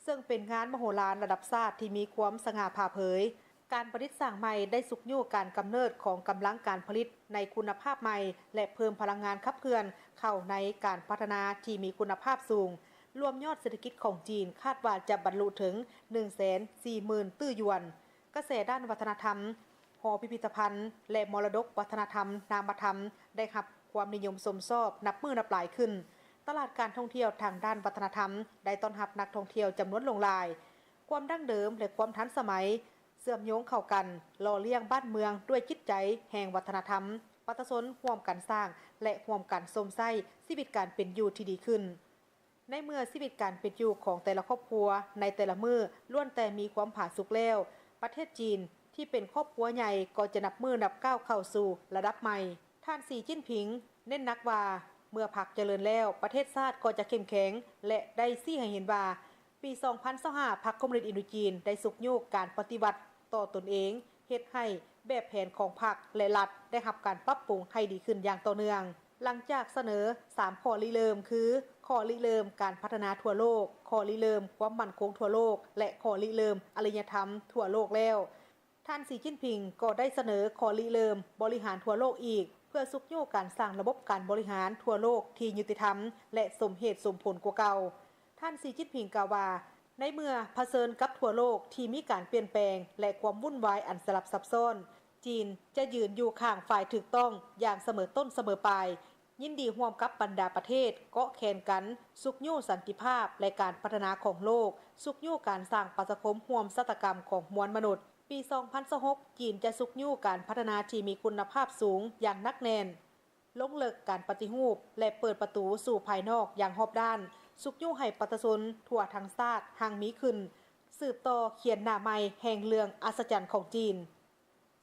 ເຊິ່ງເປັນງານມະໂຫລານລະດັບຊາດທີ່ມີຄວາມສະຫງ່າຜ່າເຜີຍ. ການປະດິດສ້າງໃໝ່ໄດ້ຊຸກຍູ້ການກຳເນີດຂອງກຳລັງການຜະລິດໃນຄຸນນະພາບໃໝ່ ແລະ ເພີ່ມພະລັງງານຂັບເຄື່ອນເຂົ້າໃນການພັດທະນາທີ່ມີຄຸນນະພາບສູງ. ລວມຍອດເສດຖະກິດຂອງຈີນຄາດວ່າຈະບັນລຸເຖິງໜຶ່ງແສນສີ່ໝື່ນຕື້ຢວນ. ກະແສດ້ານວັດທະນະທຳ, ຫໍພິພິທະພັນ ແລະ ມໍລະດົກວັດທະນະທຳນາມະທຳ ໄດ້ຮັບຄວາມນິຍົມຊົມຊອບນັບມື້ນັບຫຼາຍຂຶ້ນ. ຕະຫຼາດການທ່ອງທ່ຽວທາງດ້ານວັດທະນະທຳໄດ້ຕ້ອນຮັບນັກທ່ອງທ່ຽວຈຳນວນຫຼວງຫຼາຍ. ຄວາມດັ້ງເດີມ ແລະ ຄວາມທັນສະໄໝເຊື່ອມໂຍງເຂົ້າກັນ, ຫຼໍ່ລ້ຽງບ້ານເມືອງດ້ວຍຈິດໃຈແຫ່ງວັດທະນະທຳ, ປະຊາຊົນຮ່ວມກັນສ້າງ ແລະ ຮ່ວມກັນຊົມໃຊ້ຊີວິດການເປັນຢູ່ທີ່ດີຂຶ້ນ. ໃນເມື່ອຊີວິດການເປັນຢູ່ຂອງແຕ່ລະຄອບຄົວໃນແຕ່ລະມື້ລ້ວນແຕ່ມີຄວາມຜາສຸກແລ້ວ, ປະເທດຈີນທີ່ເປັນຄອບຄົວໃຫຍ່ກໍຈະນັບມື້ນັບກ້າວເຂົ້າສູ່ລະດັບໃໝ່. ທ່ານ ສີ ຈິ້ນຜິງ ເນັ້ນໜັກວ່າ ເມື່ອພັກຈະເລີນແລ້ວ, ປະເທດຊາດກໍຈະເຂັ້ມແຂງ ແລະ ໄດ້ຊີ້ໃຫ້ເຫັນວ່າ ປີສອງພັນຊາວຫ້າ ພັກຄອມມູນິດອິນໂດຈີນໄດ້ຊຸກຍູ້ການປະຕິວັດຕໍ່ຕົນເອງ, ເຮັດໃຫ້ແບບແຜນຂອງພັກ ແລະ ລັດໄດ້ຮັບການປັບປຸງໃຫ້ດີຂຶ້ນຢ່າງຕໍ່ເນື່ອງ. ຫຼັງຈາກສະເໜີສາມຂໍ້ລິເລີ່ມ ຄື ຂໍ້ລິເລີ່ມການພັດທະນາທົ່ວໂລກ, ຂໍ້ລິເລີ່ມຄວາມໝັ້ນຄົງທົ່ວໂລກ ແລະ ຂໍ້ລິເລີ່ມອາລິຍະທຳທົ່ວໂລກແລ້ວ, ທ່ານ ສີ ຈິ້ນຜິງ ກໍໄດ້ສະເໜີຂໍ້ລິເລີ່ມບໍລິຫານທົ່ວໂລກອີກ ເພື່ອຊຸກຍູ້ການສ້າງລະບົບການບໍລິຫານທົ່ວໂລກທີ່ຍຸຕິທຳ ແລະ ສົມເຫດສົມຜົນກວ່າເກົ່າ. ທ່ານ ສີ ຈິ້ນຜິງ ກ່າວວ່າ, ໃນເມື່ອຜະເຊີນກັບທົ່ວໂລກທີ່ມີການປ່ຽນແປງ ແລະ ຄວາມວຸ່ນວາຍອັນສະຫຼັບຊັບຊ້ອນ, ຈີນຈະຢືນຢູ່ຂ້າງຝ່າຍຖືກຕ້ອງຢ່າງສະເໝີຕົ້ນສະເໝີປາຍ, ຍິນດີຮ່ວມກັບບັນດາປະເທດເກາະແຂນກັນ ຊຸກຍູ້ສັນຕິພາບ ແລະ ການພັດທະນາຂອງໂລກ, ຊຸກຍູ້ການສ້າງປະຊາຄົມຮ່ວມຊະຕາກຳຂອງມວນມະນຸດ. ປີສອງພັນຊາວຫົກ ຈີນຈະຊຸກຍູ້ການພັດທະນາທີ່ມີຄຸນນະພາບສູງຢ່າງໜັກແໜ້ນ, ລົງເລິກການປະຕິຮູບ ແລະ ເປີດປະຕູສູ່ພາຍນອກຢ່າງຮອບດ້ານ, ຊຸກຍູ້ໃຫ້ປະຊາຊົນທົ່ວທັງຊາດຮັ່ງມີຂຶ້ນ, ສືບຕໍ່ຂຽນໜ້າໃໝ່ແຫ່ງເລື່ອງອັດສະຈັນຂອງຈີນ.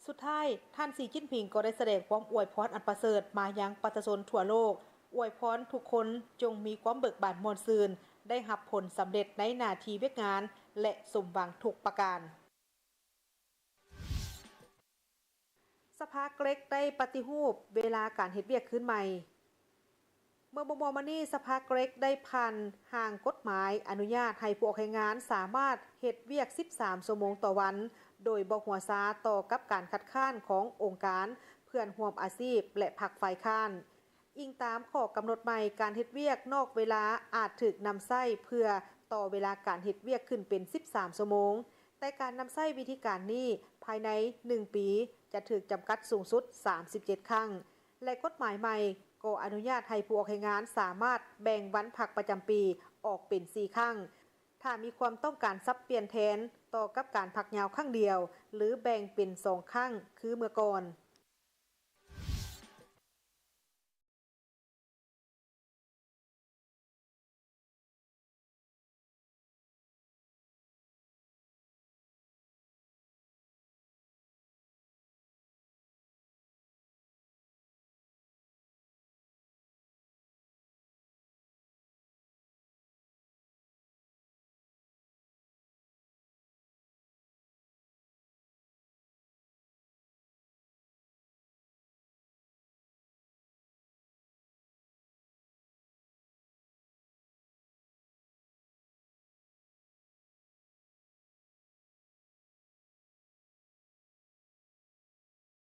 ສຸດທ້າຍ, ທ່ານ ສີ ຈິ້ນຜິງ ກໍໄດ້ສະແດງຄວາມອວຍພອນອັນປະເສີດມາຍັງປະຊາຊົນທົ່ວໂລກ, ອວຍພອນທຸກຄົນຈົ່ງມີຄວາມເບີກບານມ່ວນຊື່ນ, ໄດ້ຮັບຜົນສຳເລັດໃນໜ້າທີ່ວຽກງານ ແລະ ສົມຫວັງທຸກປະການ. ສະພາເກຣັກໄດ້ປະຕິຮູບເວລາການເຮັດວຽກຄືນໃໝ່. ເມື່ອບໍ່ໆມານີ້, ສະພາເກຣັກໄດ້ຜ່ານຮ່າງກົດໝາຍອະນຸຍາດໃຫ້ຜູ້ອອກແຮງງານສາມາດເຮັດວຽກສິບສາມຊົ່ວໂມງຕໍ່ວັນ, ໂດຍບໍ່ຫົວຊາຕໍ່ກັບການຄັດຄ້ານຂອງອົງການເພື່ອນຮ່ວມອາຊີບ ແລະ ພັກຝ່າຍຄ້ານ. ອີງຕາມຂໍ້ກຳນົດໃໝ່, ການເຮັດວຽກນອກເວລາອາດຖືກນຳໃຊ້ເພື່ອຕໍ່ເວລາການເຮັດວຽກຂຶ້ນເປັນສິບສາມຊົ່ວໂມງ, ແຕ່ການນຳໃຊ້ວິທີການນີ້ພາຍໃນໜຶ່ງປີຈະຖືກຈຳກັດສູງສຸດສາມສິບເຈັດຄັ້ງ ແລະ ກົດໝາຍໃໝ່ກໍອະນຸຍາດໃຫ້ຜູ້ອອກແຮງງານສາມາດແບ່ງວັນພັກປະຈຳປີອອກເປັນສີ່ຄັ້ງ, ຖ້າມີຄວາມຕ້ອງການສັບປ່ຽນແທນຕໍ່ກັບການພັກຍາວຄັ້ງດຽວ ຫຼື ແບ່ງເປັນສອງຄັ້ງຄືເມື່ອກ່ອນ.